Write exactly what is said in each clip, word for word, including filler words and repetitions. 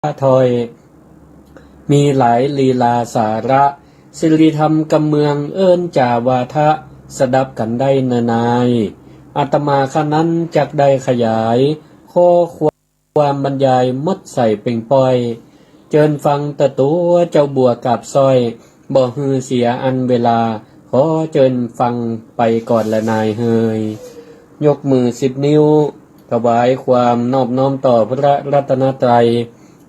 ถ้อย มีหลายลีลาสาระ สิริธรรมกำเมืองเอิ้นจ่าว่าทะ สดับกั๋นได้เน่อหนาย อาตมาข้านั้นจักได้ขยาย ข้อความบรรยายหมดใส่เป่งป้อย เจิญฟังเต๊อะตั๋วเจ้าบัวกาบสร้อย บ่หื้อเสียอันเวลา ขอเจิญฟังไปก่อนละนายเฮย ยกมือสิบนิ้ว ถวายความนอบน้อมต่อพระรัตนตรัย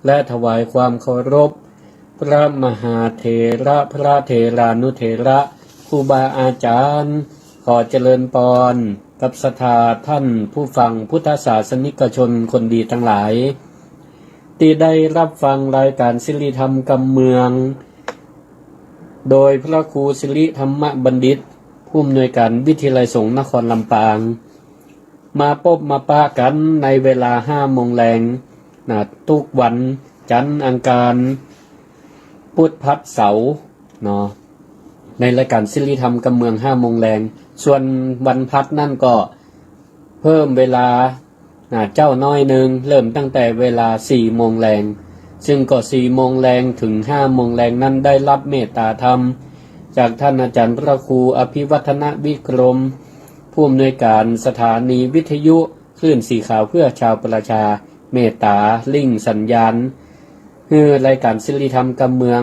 และถวายความเคารพ พระมหาเถระ พระเถรานุเถระ ครูบาอาจ๋ารย์ ขอเจริญปอนกับศรัทธาท่านผู้ฟังพุทธศาสนิกชนคนดีตังหลาย ตี้ได้ฮับฟังรายก๋านสิริธรรมกำเมือง โดยพระครูสิริธรรมบัณฑิต ผู้อำนวยก๋านวิทยาลัยสงฆ์นครลำปาง มาปบมาปะกั๋นในเวลาห้าโมงแลง นะ กู้วันจันทร์อังคาร พุธพฤหัสเสาร์ เนาะ ในรายก๋านสิริธรรมกำเมืองห้าโมงแลง ส่วนวันพฤหัสนั้นก็เพิ่มเวลา นะ เจ้าน้อยนึ่ง เริ่มตั้งแต่เวลาสี่โมงแลง ซึ่งก็สี่โมงแลงเถิงห้าโมงแลงนั้นได้ฮับเมตตาธรรม จากท่านอาจ๋ารย์พระครูอภิวัฒนวิกรม ผู้อำนวยก๋านสถานีวิทยุคลื่นสีขาวเพื่อชาวประชา เมตตาลิงก์สัญญาณ หื้อรายก๋านสิริธรรมกำเมือง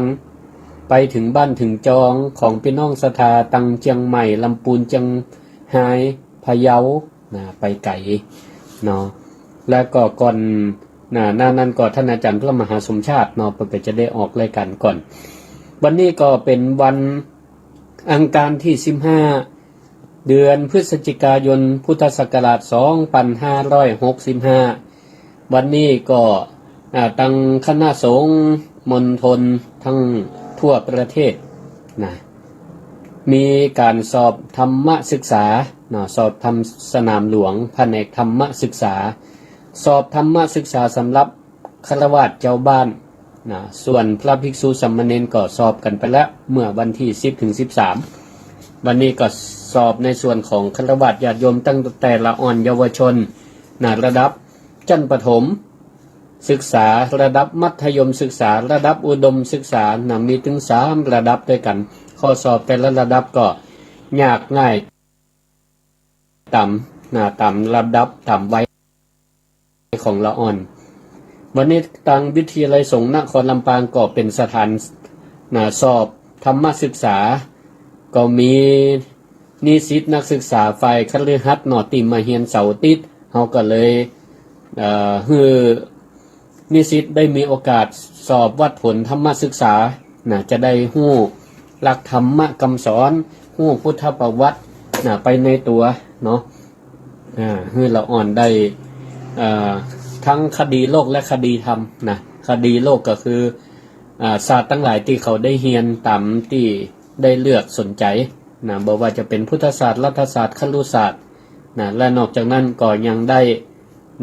ไปเถิงบ้านเถิงจองของปี้น้องศรัทธาตังเจียงใหม่ ลำปูน เจียงฮาย พะเยา นะ ไปไก๋ เนาะ แล้วก็ก่อน นะ หน้านั้นก็ท่านอาจ๋ารย์พระมหาสมชาติ เนาะ เปิ้นก็จะได้ออกรายก๋านก่อน วันนี้ก็เป๋นวันอังคารตี้สิบห้า เดือนพฤศจิกายน พุทธศักราชสองปันห้าร้อยหกสิบห้า วันนี้ก็ อ่า ตังคณะสงฆ์มณฑลตังทั่วประเทศ นะ มีก๋านสอบธรรมศึกษา เนาะ สอบธรรมสนามหลวง แผนกธรรมศึกษา สอบธรรมศึกษาสำหรับฆราวาสเจ้าบ้าน นะ ส่วนพระภิกษุสามเณรก็สอบกั๋นไปแล้ว เมื่อวันตี้สิบเถิงสิบสาม วันนี้ก็สอบในส่วนของฆราวาสญาติโยมตั้งแต่ละอ่อนเยาวชน นะ ระดับชั้นประถมศึกษา ระดับมัธยมศึกษา ระดับอุดมศึกษา นะ มีเถิงสามระดับตวยกั๋น ข้อสอบแต่ละระดับก็ยากง่าย ต๋าม นะ ต๋ามระดับ ต๋ามวัยของละอ่อน วันนี้ตังวิทยาลัยสงฆ์นครลำปางก็เป๋นสถาน นะ สอบธรรมศึกษา ก็มีนิสิตนักศึกษาฝ่ายคฤหัสถ์ เนาะ ตี้มาเฮียนเสาร์อาทิตย์ เฮาก็เลย เอ่อ หื้อ นิสิตได้มีโอกาสสอบวัดผลธรรมศึกษา นะ จะได้ฮู้หลักธรรมะกำสอน ฮู้พุทธประวัติ นะ ไปในตั๋ว เนาะ อ่า หื้อละอ่อนได้ เอ่อ ตังคดีโลกและคดีธรรม นะ คดีโลกก็คือ อ่า ศาสตร์ตังหลายตี้เขาได้เฮียนต๋ามตี้ได้เลือกสนใจ๋ นะ บ่ว่าจะเป๋นพุทธศาสตร์ รัฐศาสตร์ ครุศาสตร์ นะ และนอกจากนั้นก็ยังได้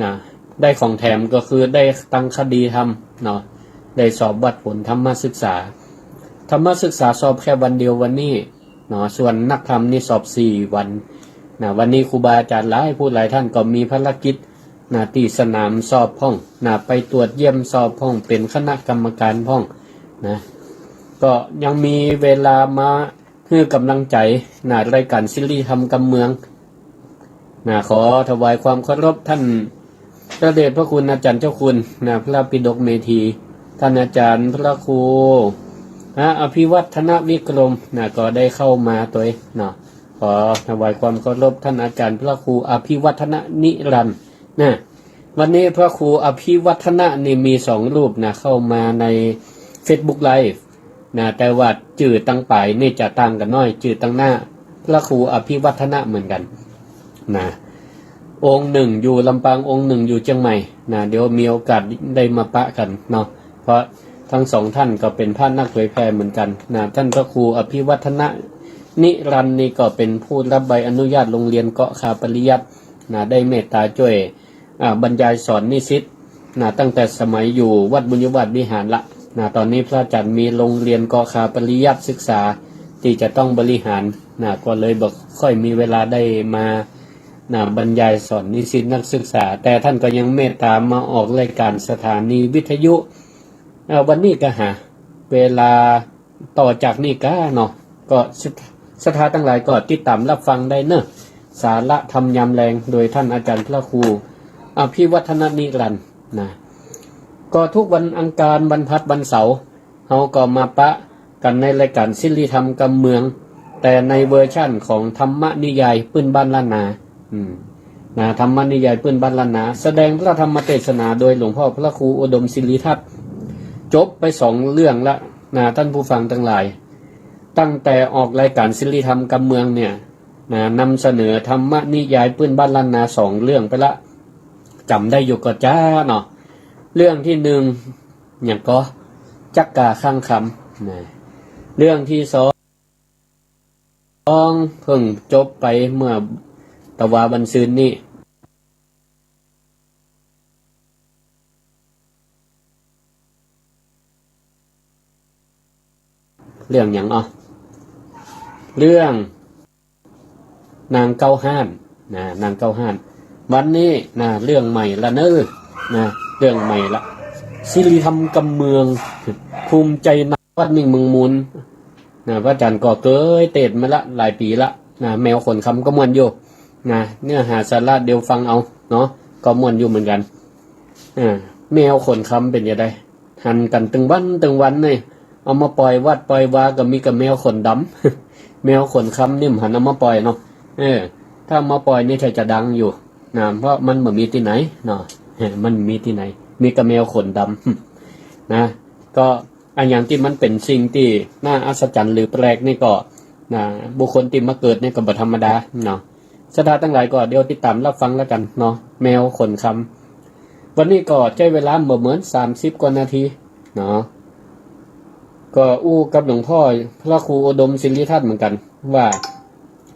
นะ ได้ของแถมก็คือได้ตังคดีธรรม เนาะ ได้สอบวัดผลธรรมศึกษา ธรรมศึกษาสอบแค่วันเดียววันนี้ เนาะ ส่วนนักธรรมนี่สอบสี่วัน นะ วันนี้ครูบาอาจ๋ารย์หลายผู้หลายท่านก็มีภารกิจ นะ ตี้สนามสอบพ่อง นะ ไปตรวจเยี่ยมสอบพ่อง เป๋นคณะกรรมการพ่อง นะ ก็ยังมีเวลามา หื้อกำลังใจ๋ นะ รายก๋านสิริธรรมกำเมือง นะ ขอถวายความเคารพต้านพระเดชพระคุณอาจ๋ารย์เจ้าคุณ นะ พระปิฎกเมธี ต้านอาจ๋ารย์พระครู นะ อภิวัฒนวิกรม นะ ก็ได้เข้ามาตวย เนาะ ขอถวายความเคารพต้านอาจ๋ารย์พระครูอภิวัฒนนิรันดร์ นะ วันนี้พระครูอภิวัฒนะนี่มีสองรูปนะ เข้ามาในเฟซบุ๊กไลฟ์นะ แต่ว่าจื้อตังป๋ายนี่จะต่างกั๋นหน้อย จื้อตังหน้าพระครูอภิวัฒนะเหมือนกั๋นนะ องค์นึ่งอยู่ลำปาง องค์นึ่งอยู่เจียงใหม่นะ เดี๋ยวมีโอกาสได้มาปะกั๋นเนาะ เพราะตังสองต้านก็เป๋นพระนักเผยแผ่เหมือนกั๋นนะ ต้านพระครูอภิวัฒนะนิรันดร์นี่ก็เป๋นผู้ฮับใบอนุญาตโรงเรียนเกาะคาปริยัตินะ ได้เมตตาจ้วย อ่า บรรยายสอนนิสิตนะ ตั้งแต่สมัยอยู่วัดบุญญวาสวิหารละนะ ต๋อนนี้พระอาจ๋ารย์มีโรงเรียนเกาะคาปริยัติศึกษา ตี้จะต้องบริหารนะ ก็เลยบ่ค่อยมีเวลาได้มานะ บรรยายสอนนิสิตนักศึกษา แต่ต้านก็ยังเมตตามาออกรายก๋านสถานีวิทยุ เอ่อ วันนี้ก็หาเวลาต่อจากนี้กาเนาะ ก็ศรัท ศรัทธาตังหลายก็ติดต๋ามฮับฟังได้เนาะ สาระธรรมยามแลง โดยต้านอาจ๋ารย์พระครูอภิวัฒนนิรันดร์นะ ก็กู้วันอังคาร วันพฤหัส วันเสาร์ เฮาก็มาปะกั๋นในรายก๋านสิริธรรมกำเมือง แต่ในเวอร์ชันของธรรมนิยายปื้นบ้านล้านนา อืม นะ ธรรมนิยายปื้นบ้านล้านนา แสดงพระธรรมเตสนาโดยหลวงพ่อพระครูอุดมสิริทัศน์ จบไปสองเรื่องละนะ ต้านผู้ฟังตังหลาย ตั้งแต่ออกรายก๋านสิริธรรมกำเมืองเนี่ยนะ นำเสนอธรรมนิยายปื้นบ้านล้านนาสองเรื่องไปละ จ๋ำได้อยู่ก่อจ๊ะเนาะ เรื่องตี้หนึ่ง หยังก่อ จักกาค้างคำนะ เรื่องตี้สอง เพิ่งจบไปเมื่อตะวาวันซืนนี้ เรื่องหยังอ่ะ เรื่อง นางเก๊าฮ้าน นะ นางเก๊าฮ้าน วันนี้นะ เรื่องใหม่ละเน้อ นะ เรื่องใหม่ละ สิริธรรมกำเมือง ภูมิใจนำวัดมิ่งเมืองมูล นะ พระอาจ๋ารย์ก็เกยเตสน์มาละหลายปี๋ละ นะ แมวขนคำก็ม่วนอยู่ นะ เนื้อหาสาระเดี๋ยวฟังเอาเนาะ ก็ม่วนอยู่เหมือนกั๋น อ่า แมวขนคำเป๋นจะใด หันกั๋นตึงวันตึงวันนี่ เอามาป่อยวัดป่อยวาก็มีก้าแมวขนดำ แมวขนคำนี่บ่หันเอามาป่อยเนาะ เออ ถ้าเอามาป่อยนี่ถ้าจะดังอยู่นะ เพราะมันบ่มีตี้ไหนเนาะ เออ มันมีตี้ไหน มีก้าแมวขนดำ นะ ก็อะหยังตี้มันเป๋นสิ่งตี้น่าอัศจรรย์หรือแปลกนี่ก็นะ บุคคลตี้มาเกิดนี่ก็บ่ธรรมดาเนาะ ศรัทธาตังหลายก็เดี๋ยวติดต๋ามฮับฟังแล้วกั๋นเนาะ แมวขนคำ วันนี้ก็ใจ๊เวลาบ่เหมือนสามสิบกว่านาทีเนาะ ก็อู้กับหลวงพ่อพระครูอุดมสิริทัศน์เหมือนกั๋นว่า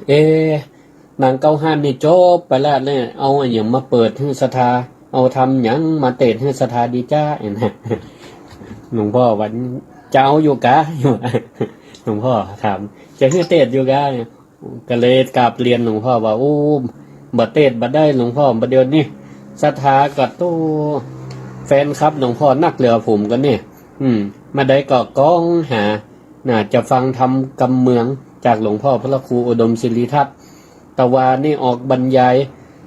เอ๊ะ นางเก๊าฮ้านนี่จบไปแล้วเนี่ย เอาอะหยังมาเปิดหื้อศรัทธา เอาธรรมหยังมาเตสน์หื้อศรัทธาดีจ๊ะ เห็นไหม หลวงพ่อว่าจะเอาอยู่กา หลวงพ่อถาม จะหื้อเตสน์อยู่กา ก็เลยกราบเรียนหลวงพ่อว่า โอ้ บ่เตสน์บ่ได้หลวงพ่อ บ่าเดี่ยวนี้ศรัทธาก็โต้ แฟนคลับหลวงพ่อนักเหลือผมก็เนี่ย อืม มาได้ก็ก้องหา น่าจะฟังธรรมกำเมืองจากหลวงพ่อพระครูอุดมสิริทัศน์ ตะวานี่ออกบรรยาย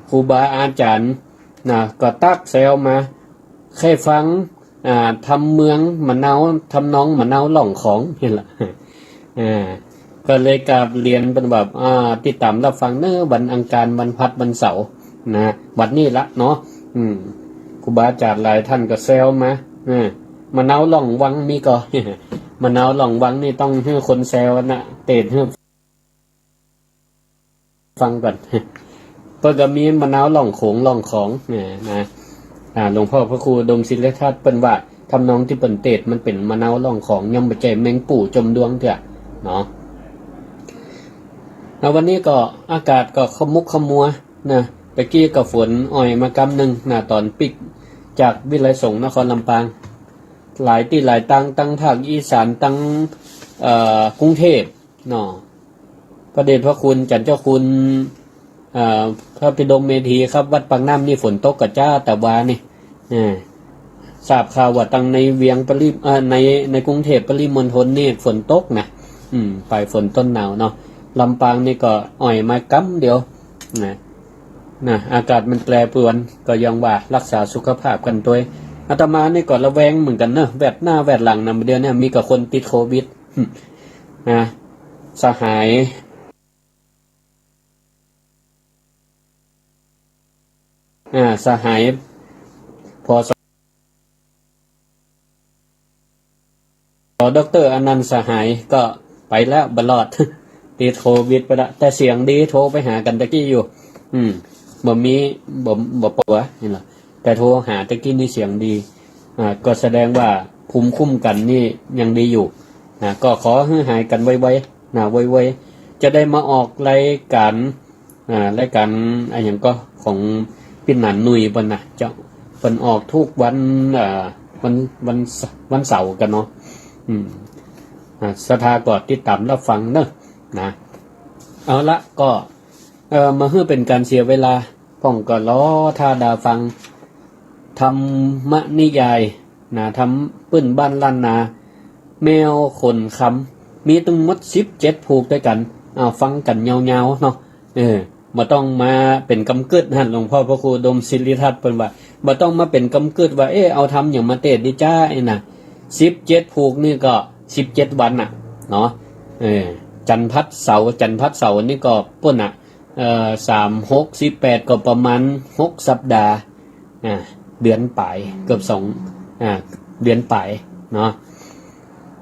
ครูบาอาจ๋ารย์ น่ะ ก็ตั๊กแซวมา ใค่ฟัง อ่า ธรรมเมืองมะนาว ทำนองมะนาวล่องของนี่แหละ อ่า ก็เลยกราบเรียนเปิ้นว่า อ่า ติดต๋ามฮับฟังเน้อ วันอังคาร วันพฤหัส วันเสาร์ นะ วันนี้ละเนาะ อืม ครูบาอาจ๋ารย์หลายต้านก็แซวมา อ่า มะนาวล่องวังมีก่อ มะนาวล่องวังนี่ต้องหื้อคนแซวนะ เตสน์หื้อ ฟังก่อน เปิ้นก็มีมะนาวล่องโขงล่องของเนี่ยนะ อ่า หลวงพ่อพระครูอุดมสิริทัศน์เปิ้นว่า ทำนองตี้เปิ้นเตสน์มันเป๋นมะนาวล่องของ ยังบ่ใจ้แมงปู่จมดวงเตื้อเนาะ แล้ววันนี้ก็อากาศก็ขมุกขมัวนะ ตะกี้ก็ฝนอ่อยมาก๊ำนึ่งนะ ต๋อนปิ๊กจากวิทยาลัยสงฆ์นครลำปาง หลายตี้หลายตัง ตังภาคอีสาน ตัง เอ่อ กรุงเทพฯ เนาะ พระเดชพระคุณ จันเจ้าคุณ เอ่อ พระปิฎกเมธีครับ วัดปากน้ำนี่ฝนตกก่อจ๊า ตะวานี่ เออ ทราบข่าวว่าตังในเวียงปริ เอ่อ ใน ในกรุงเทพฯปริมณฑลนี่ฝนตกนะ อืม ปลายฝนต้นหนาวเนาะ ลำปางนี่ก็อ่อยมาก๊ำเดียวนะ นะ อากาศมันแปรปรวน ก็ยังว่าฮักษาสุขภาพกั๋นตวย อาตมานี่ก็ระแวงเหมือนกั๋นเนอะ แวดหน้าแวดหลังนะ เดี๋ยวนี้มีก้าคนติดโควิด นะ สหาย อ่า สหาย ผอ.สอ. ด็อกเตอร์อนันต์สหายก็ไปแล้ว บ่รอด ติดโควิดไปละ แต่เสียงดี โทรไปหากั๋นตะกี้อยู่ อืม บ่มี บ่ บ่ปวดหัว นี่แหละ แต่โทรหาตะกี้นี่เสียงดี อ่า ก็แสดงว่าภูมิคุ้มกันนี่ยังดีอยู่ นะ ก็ขอหื้อหายกั๋นไวๆ นะ ไวๆ จะได้มาออกรายก๋าน อ่า รายก๋านอะหยังก่อ ของปี้หนานหนุ่ยเปิ้นนะ จะ เปิ้นออกกู้วัน อ่า วัน วัน วันเสาร์กั๋นเนาะ อืม อ่า ศรัทธาก็ติดต๋ามฮับฟังเนอะ นะ เอาละ ก็ เอ่อ บ่หื้อเป๋นก๋านเสียเวลา พ่องก็รอต้าดาฟังธรรมนิยาย นาธรรมปื้นบ้านล้านนา แมวขนคำ มีตึงหมดสิบเจ็ดผูกตวยกั๋น เอาฟังกั๋นยาวๆ เนาะ เออ บ่ต้องมาเป๋นกำกึ๊ดหั้น หลวงพ่อพระครูอุดมศิริทัศน์เปิ้นว่า บ่ต้องมาเป๋นกำกึ๊ดว่า เอ๊ะ เอาธรรมหยังมาเตศน์ดีจ๊ะ ไอ้น่ะ สิบเจ็ดผูกนี่ก็สิบเจ็ดวันน่ะ เนาะ เออ จันทร์พัดเสาร์ จันทร์พัดเสาร์นี่ก็ปู๊นน่ะ เอ่อ สาม หก สิบแปด ก็ประมาณหกสัปดาห์ อ่า เดือนป๋าย เกือบสอง อ่า เดือนป๋าย เนาะ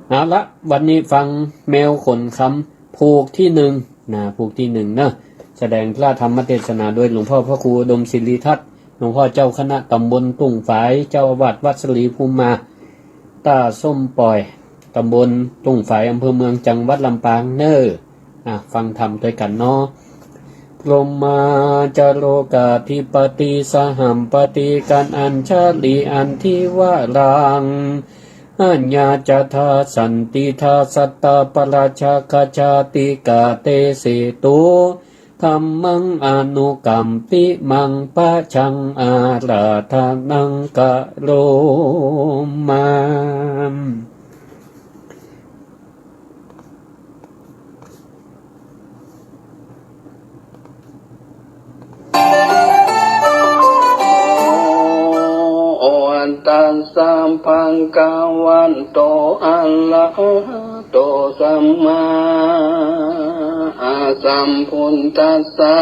เอาละ วันนี้ฟังแมวขนคำ ผูกตี้นึ่ง นะ ผูกตี้นึ่งเนาะ แสดงพระธรรมเทศนาโดยหลวงพ่อพระครูอุดมศิริทัศน์ หลวงพ่อเจ้าคณะต๋ำบลตุ้งฝาย เจ้าอาวาสวัดสะหลีภูมิมา ต้าส้มป่อย ต๋ำบลตุ้งฝาย อำเภอเมือง จังหวัดลำปางเน่อ อ่ะ ฟังธรรมตวยกั๋นเนาะ พรหมาจาโรกาธิปติ สหัมปติกัณอัญชลี อันธิวารัง อาญาจาทาสันติทาสัตตาปราชาคชาติกาเตเสตุ ธัมมังอนุกัมปิมัง ปะชังอาราธนังกะโรมา โอ ตัสสะ ภะคะวะโต อะระหะโต สัมมาสัมพุทธัสสะ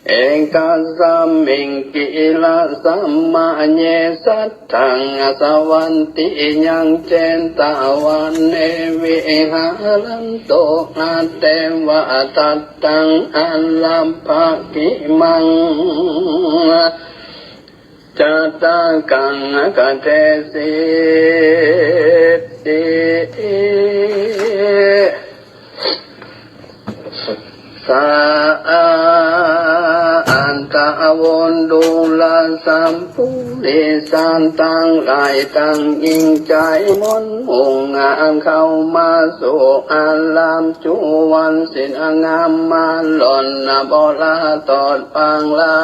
เอกะสมิง กิริสะมะเย สัตถัง อสะวัตติยัง เจตะวะเน วิหะรันตุ อัตเตวะ ทัตถัง อะรัปปะกิมัง จัตตากัง อะกะเตสิติ สะ อัตตะ วะ ดูราสัปปุริสะตังหลาย ตังยิ่งใจ๋มนต์มุ่ง อันเข้ามาสู่อารามจุวันศีลงามมาหล่อน บ่ละตอดปางลา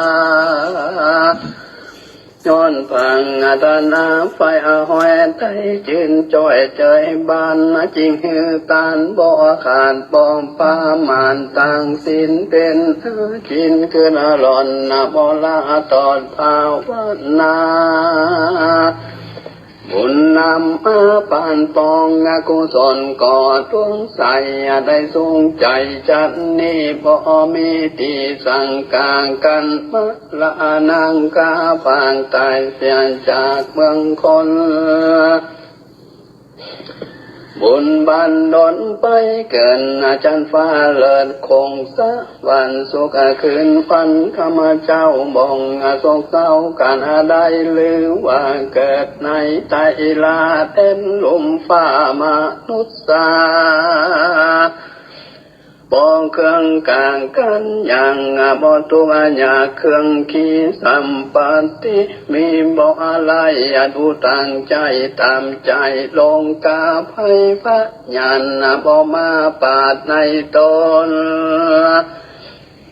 ย้อนผางอาตนาไฟอหอยไตจืนจ้อยเจยบาน จึงหื้อตานบ่ขาดบ่ประมาณ ตั้งศีลเป๋นอาจินขึ้นหล่อน บ่ละตอดภาวนา บุญนำมาปานปอง อกุศลก่อตวงใส ได้สูงใจ๋จัดนี้ บ่มีตี้สังกากั๋น มะ ละนังคา ปางต๋ายเสียจากเมืองคน บุญบันดลไปเกิด อาจันฟ้าเลิศคงสวรรค์ สุขคืนวันธรรมเจ้าบ่ง โศกเศร้ากั๋นได้ หรือว่าเกิดในไตรลาเต็มลุ่มฟ้ามนุษย์สา บ่เครื่องกลางกั๋นอย่าง บ่ทุกข์ยากเครื่องขีสัมปัตติ มีบ่อะไรอันผู้ตั้งใจ๋ต๋ามใจ๋ ลงกาภัยพยาน บ่มาปาดในต๋น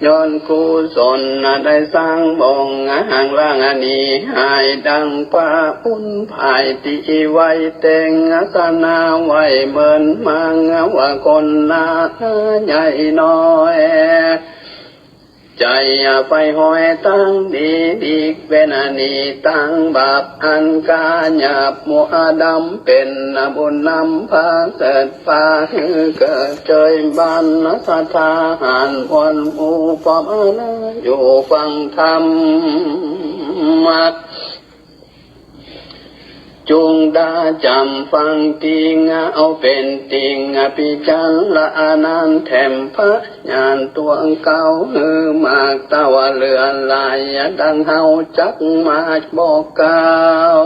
ย้อนกุศลได้สร้างบ่ง ห่างล้างอันนี้หายดัง พระบุญภายตี้ไว้เต็ง อาสนะไว้เหมือนมัง ว่าคนหนาใหญ่น้อย ใจ๋ไปห้อยตางดีดี เป๋นอันนี้ตางบาปอันกาหยาบมัวดำ เป๋นบุญนำพาเสด็จ พาหื้อเกิดเจยบาน ศรัทธาหาญมวลหมู่ ป้อมอาณาอยู่ฟังธรรม จุ่งดาจ๋ำฟังติ่ง เอาเป๋นติ่งพิจารณานั้นแถม พยานต๋วเก่าหื้อมาก แต่ว่าเหลือหลายดังเฮาจักมาบอกกล่าว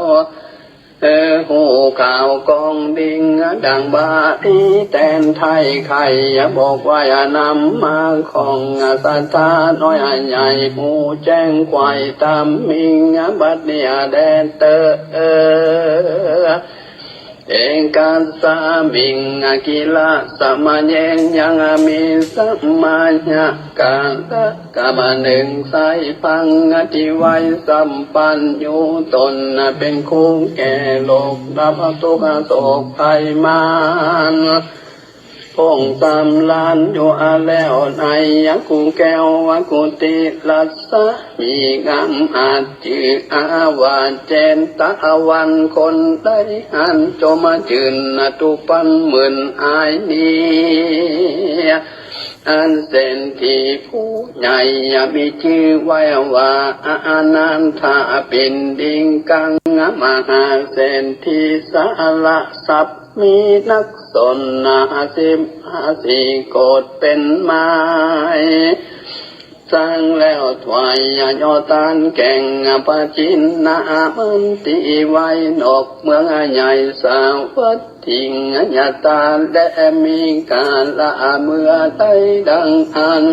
เออ ฮู้ข่าวกองดิ่ง ดังบาลีแตนไทย ใค่บอกไว้นำมาของ ศรัทธาน้อยใหญ่ ฮู้แจ้งไขว่ต๋ามมิ่ง บัดนี้แด่เตอ เออ เอกัสสามิง กิลสมะเย ยังมีสมณะกะละกะมะเนง ไสยพัง ติไวสัมปันยู ต๋นเป๋นครูแก่โลก ดับทุกข์โศกภัยมาร พ่งสำราญอยู่แล้วใน กุแก้วกุฏิรัศมีงาม อันจื้ออาว่าเจตวัน คนใดอันจมจื้น ตุปันหมื่นอายนี้ อันเศรษฐีผู้ใหญ่มีจื้อไว้ว่า อานันทปิณฑิกัง มหาเศรษฐีสละทรัพย์ มีนักสนห้าสิบสี่โกฏเป๋นไม้ สร้างแล้วถวายยอดตานแก่งพระจินนามันติไว้นอกเมืองใหญ่สาวัตถี ยะตา และมีกาละเมื่อใดดังอั้น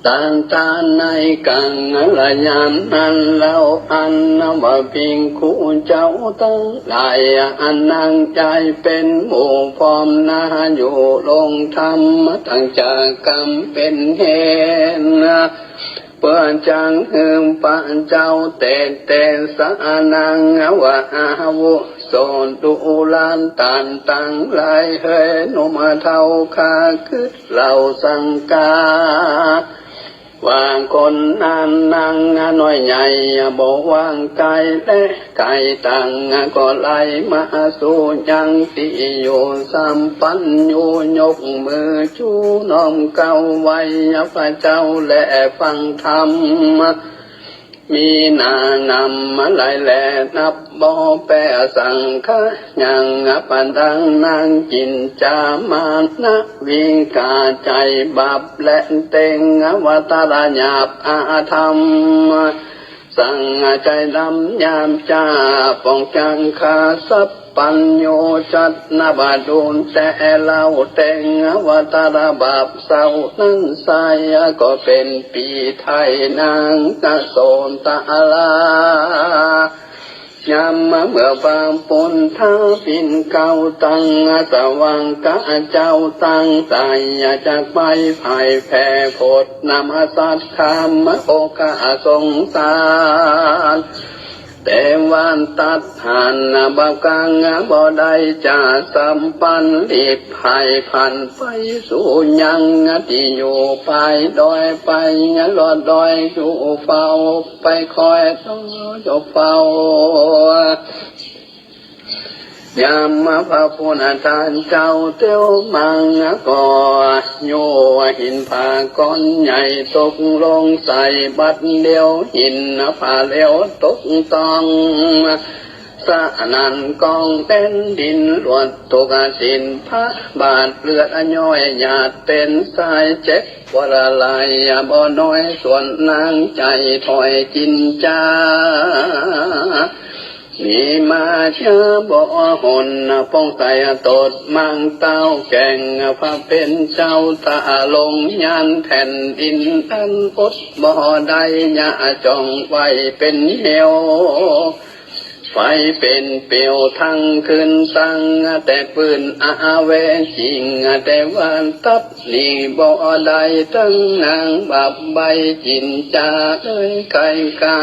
ตันตาในกัง ละยามนั้นเล่า อันว่าภิกขุเจ้าตังหลาย อันนางใจ๋เป๋นหมู่พร้อมนาอยู่โรงธรรม ตั้งจากกำเป๋นเหตุ เปื้อจักหื้อพระเจ้าเตเตสะ นางว่าอาวุโส ดูราต้านตังหลาย เฮยหนุ่มเฒ่าข้า กึ๊ดเล่าสังกา ว่าคนนั้นนางน้อยใหญ่ บ่ว่างไกลและไก๋ต่าง ก็ไหลมาสู่ยังตี้อยู่ สัมปันยูยกมือจูน้อมเกล้าไหว้พระเจ้าและฟังธรรม มีหน้านำมาหลายแลนับบ่แปด สังขะยังปะดังนาง จินจามานะวิกา ใจ๋บาปและเต็งวาตะหยาบอาธรรม สังใจ๋ดำหยาบจ๊า ป้องจังขาสัพพัญญู จัดนบดูลแต่เล่า เต็งวาตะบาปเศร้านั้นไส้ ก็เป๋นปีไถ่นางกโสตะลา ยามเมื่อพระปุณฑาปิณเกล้าตัง สว่างกะเจ้าตังไส้ จักไปไผ่แผ่โผดนมสัตคามโอกาสงสาร แต่ว่าตัดหันบาปกังบ่ได้จะสัมปัน หลีบภัยผันไปสู่ยังตี้อยู่ปลายดอย ไปลอดดอยอยู่เฝ้า ไปคอยต้องอยู่เฝ้า ยามพระพุทธเจ้าเตียวมาก็ โยหินผาก้อนใหญ่ตกลงใส่ บัดเดียวหินผาเหลวตกต้อง สนั่นก้องแผ่นดิน หลวดทุกข์สิ้น พระบาทเลือดย้อยหยาดเป๋นสาย เจ็บปวดหลายบ่น้อย ส่วนนางใจ๋ถอยจินจา มีมาช้าบ่หน ป้องใส่ตดมังเต้า แก่งพระเป๋นเจ้า ตะลงยานแผ่นดินอันอดบ่ได้ ยะจ่องไว้เป๋นเหว ไฟเป๋นเปลวทั้งคืน ตั้งแต่ปื้นอาเวจิง แต่ว่าตัดหนีบ่ได้ ตึงนางบาปใบ้จินจาเอ่ยไก่กา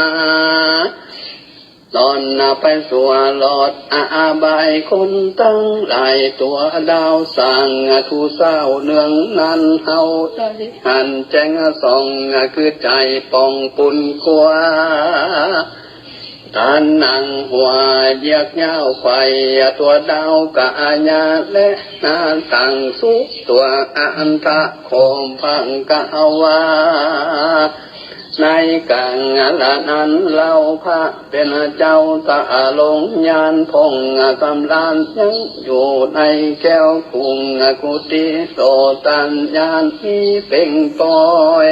ต๋อนไปสัวรอดอาบาย คนตังหลายตั๋วดาวสร้าง ทูเศร้าเนืองนั้นเฮาได้หัน แจ้งส่องคือใจ๋ป่องปุ้นกั๋ว ต๋านนั่งหัวเยียกยาวไขว่ ตั๋วดาวกะอาญาและหน้าตั้งสุดตั๋วอันทะโคมพังกะวา ในกังละนั้นเล่า พระเป๋นเจ้าตะลงยานพ่องสำราญ ยังอยู่ในแก้วกุงกุฏิโสตญาณมีเป่งปอย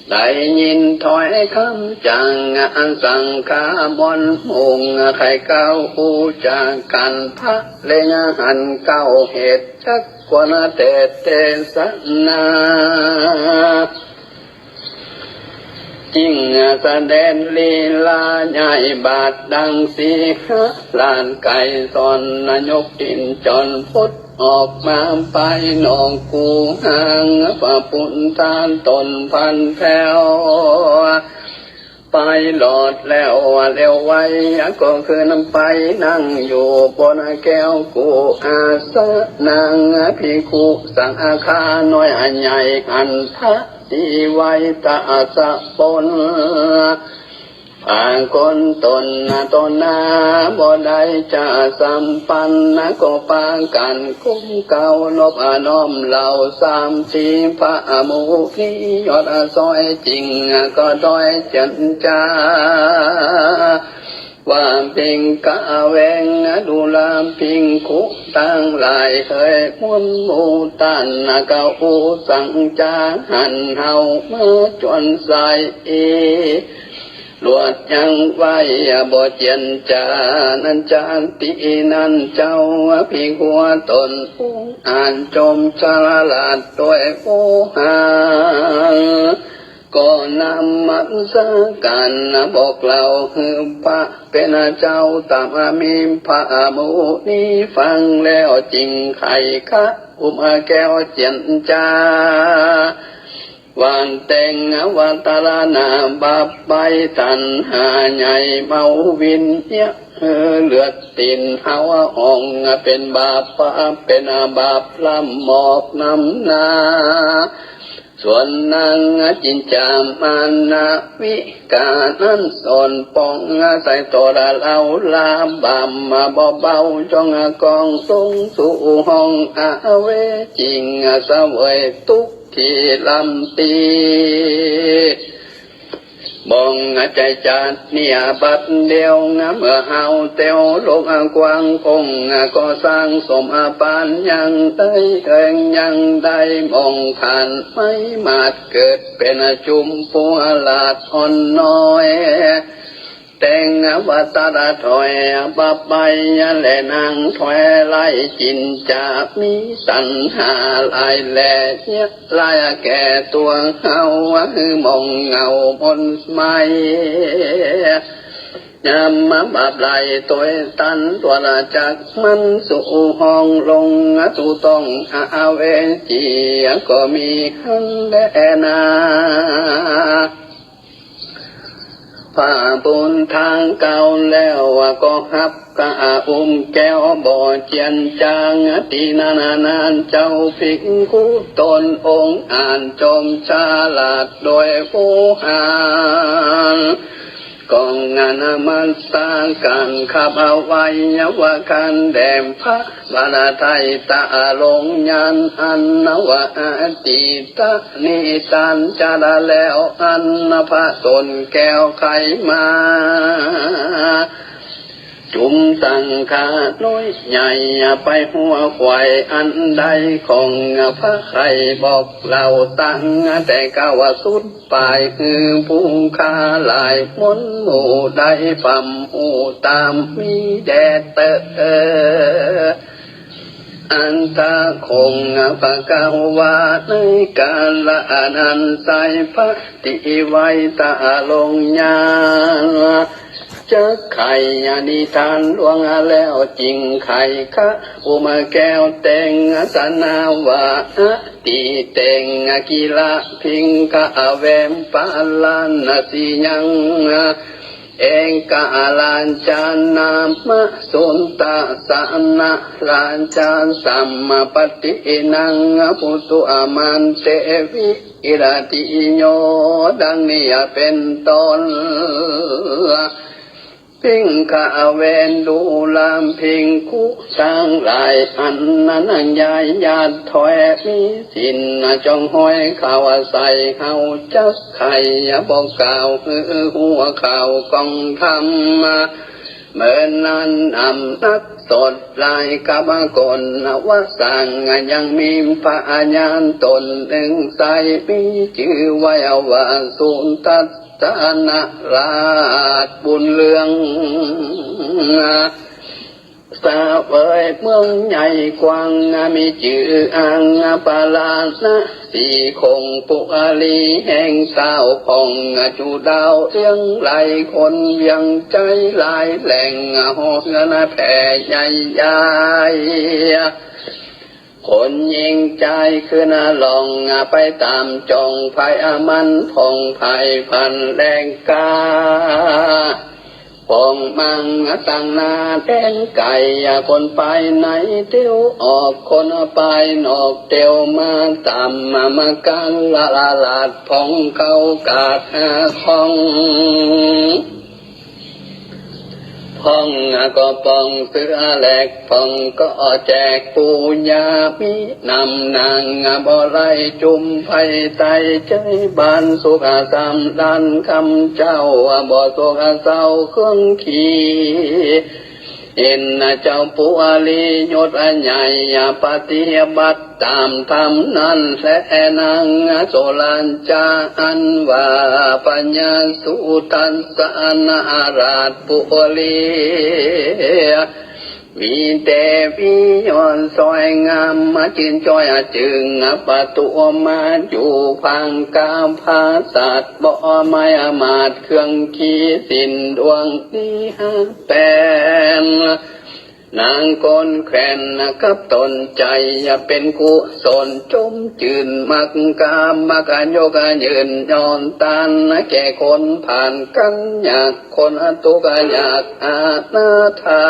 ได้ยินถ้อยคำจังอันสังขามนมุ่ง ใค่เก้าฮู้จักกั๋น พระเล็งหันเก้าเหตุ จักควรเตเตสนา ยิ่งเสด็จลีลาใหญ่บาทดังสีหราชไกรสรณ์ ยกอินทร์จรพดออกมาไปนอกคูหา พระพุทธาต๋นพันแถว ไปหลอดแล้วเร็วไว ก็ขึ้นไปนั่งอยู่บนแก้วกุอาสนะ ภิกขุสังฆาน้อยใหญ่หันพระ สีไวตะสะปน ผ่าคนต๋นต๋นนาบ่ได้จะสัมปัน ก็ปากั๋นก้มเการบน้อมเหล่าสามสี พระมุนียอดซ้อยจริงก็ด้อยเจิญจา ว่าภิกขะเว ดูราภิกขุตังหลาย เฮยมวลหมู่ต้าน กะอุสังจาหันเฮามาจวนใส ลวดยังไว้บ่เจียนจา นั้นจาตินั้นเจ้า ภิกขุต๋นองค์อาจจมฉลาดด้วยโวหาร ก็นมัสก๋านบอกเล่าหื้อพระเป๋นเจ้า ต๋ามมีพระมุนีฟังแล้วจึงไขขะ อุ้มแก้วเจียนจา ว่าแต่งว่าตะละนาบาปไป ตัณหาใหญ่เมาวินเยียะ หื้อเลือดตี๋นเฮาอ่อง เป๋นบาป เป๋นบาปล้ำหมอกนำหน้า ส่วนนางจินจามานวิกานั้นสอนปอง ใส่ต๋นเฮาลาบาปมาบ่เบา จ้องกองลงสู่ห้องอเวจี เสวยตุ๊กข์ตี้ล้ำตี้ บ่งใจจัดเนี่ยบัดเดียว เมื่อเฮาเตียวโลกกว้างคง ก็สร้างสมปานยังได้เอิงยังได้มองผ่าน ไม่มาดเกิดเป๋นจุมปัวหลาดอ่อนน้อย แต่งว่าตะละถอยบับไป และนางถอยไล่จินจา มีตัณหาหลายแลเยียะ ลายแก่ตั๋วเฮา หื้อมองเหงามนต์ไหม ยามมาบาปไหลตวยตัน ตั๋วละจักมันสู่ห้องลง สู่ต้องอเวจี ก็มีหั้นแลนา พระบุญทางเก่าแล้วก็ฮับกะอุ้มแก้วบ่เจียนจาง ตี้นั้นนานเจ้าภิกขุต๋นองค์อาจจอมฉลาดโดยผู้หาร ก็นมัสก๋านขับอวัยวะขันธ์แด่พระ บรรไทยตะลงญาณอันว่าอดีตนิทานจาระแล้วอันพระต๋นแก้วไขมา จุมสังฆาน้อยใหญ่ไปหัวไขว่อันใด ของพระไขบอกเล่าตั้งแต่เก๊าสุด ปายคือผู้ข้าหลายมนต์หมู่ได้พร่ำอู้ตามมีแด่เตอ อันตะคงพระกาวาในกาละอันนั้นไซร้พระตี้ไว้ตะลงญาณ จักไขนิทานหลวงแล้วจึงไขขะ อุมแก้วแต่งสนาวา ตี้แต่งกิระพิงคะเวมปาลานะสิยัง เอกราชานามะสุนตะสนะราชาสัมมปตินัง ปุตุอมันเตวิกิรติโย ดังนี้เป็นต้น พิงคะเว ดูราภิกขุตังหลาย อันนั้นยายญาติถอยมีศีล จองห้อยเข้าใส่เฮาจักไข บ่กล่าวหื้อหัวข่าวของธรรม เมื่อนั้นนำนักสดลายกับกลวสัง ยังมีพญาต๋นหนึ่งไซร้ มีจื้อไว้ว่าสุทัศ ตนราชบุญเรือง เ เสวยเมืองใหญ่กว้าง มีจื้ออ้างปราณสีคง ปุรีแห่งเต้าผ่อง จุดาวเรืองไร้ คนเวียงใจ๋หลายแหล่ง หอเฮือนแผ่ใหญ่ยาย คนหญิงจายขึ้นล่อง ไปต๋ามจ่อง ไพร่มันผ่องไพร่พันแหลงกา ผ่องมั่งตั้งหน้าแดนไก๋ คนไปในเตียวออก คนไปนอกเตียวมา ต๋ามมาการละลาด ผ่องเข้ากาดของ ผ่องก็ป่องเสื้อแหลก ผ่องก็แจกปูยา มีน้ำนางบ่ไหลจุ่ม ไพไตเจยบานสุขสำราญ คำเจ้าบ่โศกเศร้าเครื่องขี เห็นเจ้าปุรียศใหญ่ ปฏิบัติต๋ามธรรมนั้นแล นางโสราญจาอันว่า พญาสุทัสสนราชปุรี มีเตวียอดสวยงาม มาจื้นจ้อยจึง ประตูมาอยู่ขวางกา ผาสัตว์บ่ไม้อามาตย์ เครื่องขีสินดวงนี้ห้าแปด นางคนแขวนกับตนใจ๋ เป็นกุศลจมจื้น มักกามักยกยืน ย้อนต้านแก่คนผ่านกันยาก คนทุกข์ยากอนาถา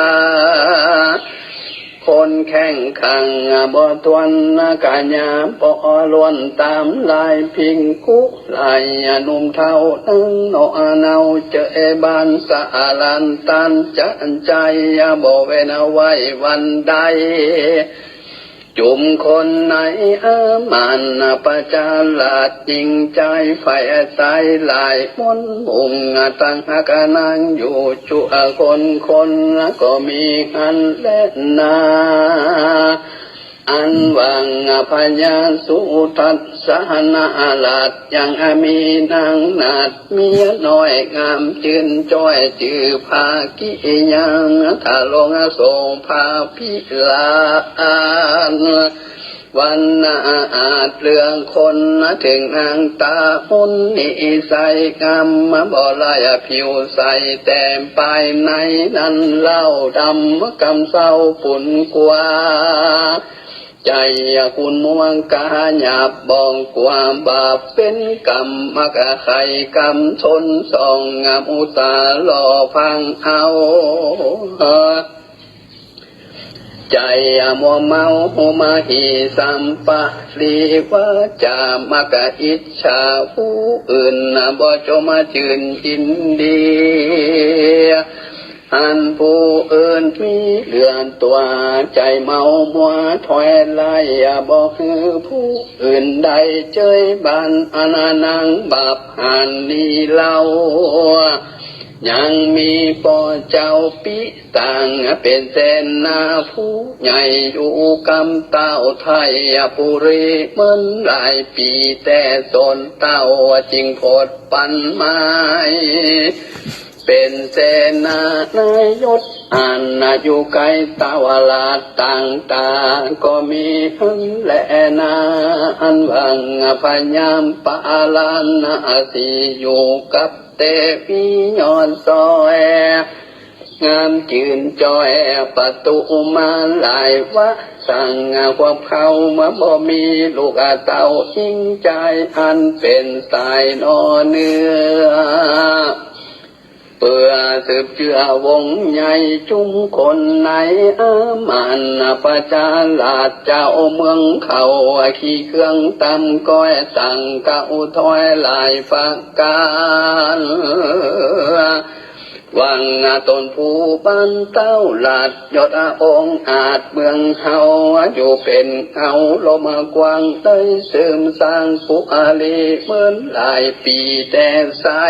คนแข้งขังบ่ทวนกายา บ่ล้วนต๋ามลาย พิงกุลายหนุ่มเฒ่า นางน้อยเนาเจยบาน สะอาลันตันจะใจ๋ บ่เว้นไว้วันใด จุมคนในอามาตย์ประชาราช หญิงจายไฟใสหลาย มนต์มุ่งตั้งฮักนางอยู่ จุคนคนก็มีหั้นแลนา อันว่าพญาสุทัสสนราช ยังมีนางนาฏเมียน้อยงามจื้นจ้อย จื้อภากิยัง ทะลงโสภาพิลาศ วรรณะอาจเลือกคน เถิงนางต๋ามนนิสัยงาม บ่ลายผิวใส แต่ภายในนั้นเล่าดำกำเศร้าปุนกว่า ใจ๋กุนมัวกาหยาบ บ่กลัวบาปเป๋นกรรม มักใค่กรรมชนส่อง มุสาหล่อพังเอา ใจ๋มัวเมามหิสัมปรี วาจามักอิจฉาผู้อื่น บ่จมจื้นยินดี อันผู้อื่นมีเหลือตั๋ว ใจ๋เมามัวถอยไล่ บ่หื้อผู้อื่นได้เจยบาน อันนางบาปหันนี้เล่า ยังมีป้อเจ้าปิต่าง เป๋นเสนาผู้ใหญ่ อยู่กำเต้าไทยปุรี เหมือนหลายปี๋ แต่สนเต้าจึงผดปันไม้ เป๋นเสนานายศ อันอยู่ใก้เต้าราชต่างๆ ก็มีหั้นแลนา อันว่าพญาปาราณสี อยู่กับเตวียอดสวย งามจื้นจ้อยประตูมาหลายวาสัง ควบเข้ามาบ่มีลูกเต้าหญิงจาย อันเป๋นสายนอเนื้อ เปื้อสืบเจื้อวงศ์ใหญ่จุมคนในอามาตย์ประชาราชเจ้าเมืองเขา ขี่เครื่องตำก้อยตั้งเก้าถ้อยหลายประก๋าน หวังต๋นผู้บ้านเต้าราชยศองอาจเมืองเฮา อยู่เป๋นเงาลมกว้าง ได้เสริมสร้างปุรีเหมือนหลายปี๋แต่ไส้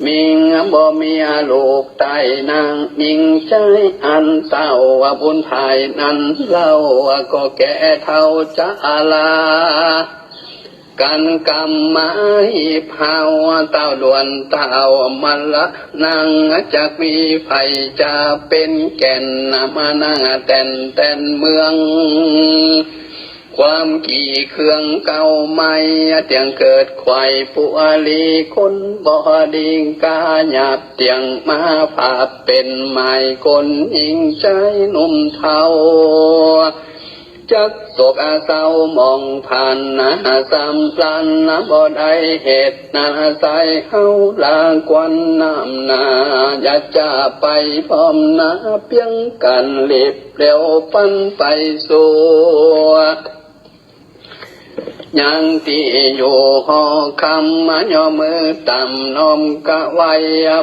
มิงบ่มีลูกใต้นางหญิงจาย อันเต้าบุญภายนั้นเล่า ก็แก่เฒ่าจารา กั๋นกำมาหีบหาว เต้าด่วนเต้ามรณะ จักมีใผจะเป๋นแก่น มานั่งแต๋นแต๋นเมือง ความกี่เคืองเก่าใหม่ เตี้ยงเกิดไขว่ปุรี คนบ่ดีกาหยาบ เตี้ยงมาผาบเป๋นหมาย คนหญิงจายหนุ่มเฒ่า จักโศกเศร้าหมองพลัน สำราญบ่ได้เหตุ นาใสเฮาลาก่อน น้ำหน้าอย่าจะไปพร้อมหน้า เปียงกั๋นหลีบเร็วปันไปสู่ ยังตี้อยู่หอคำ ย่อมือต่ำน้อมกราบไหว้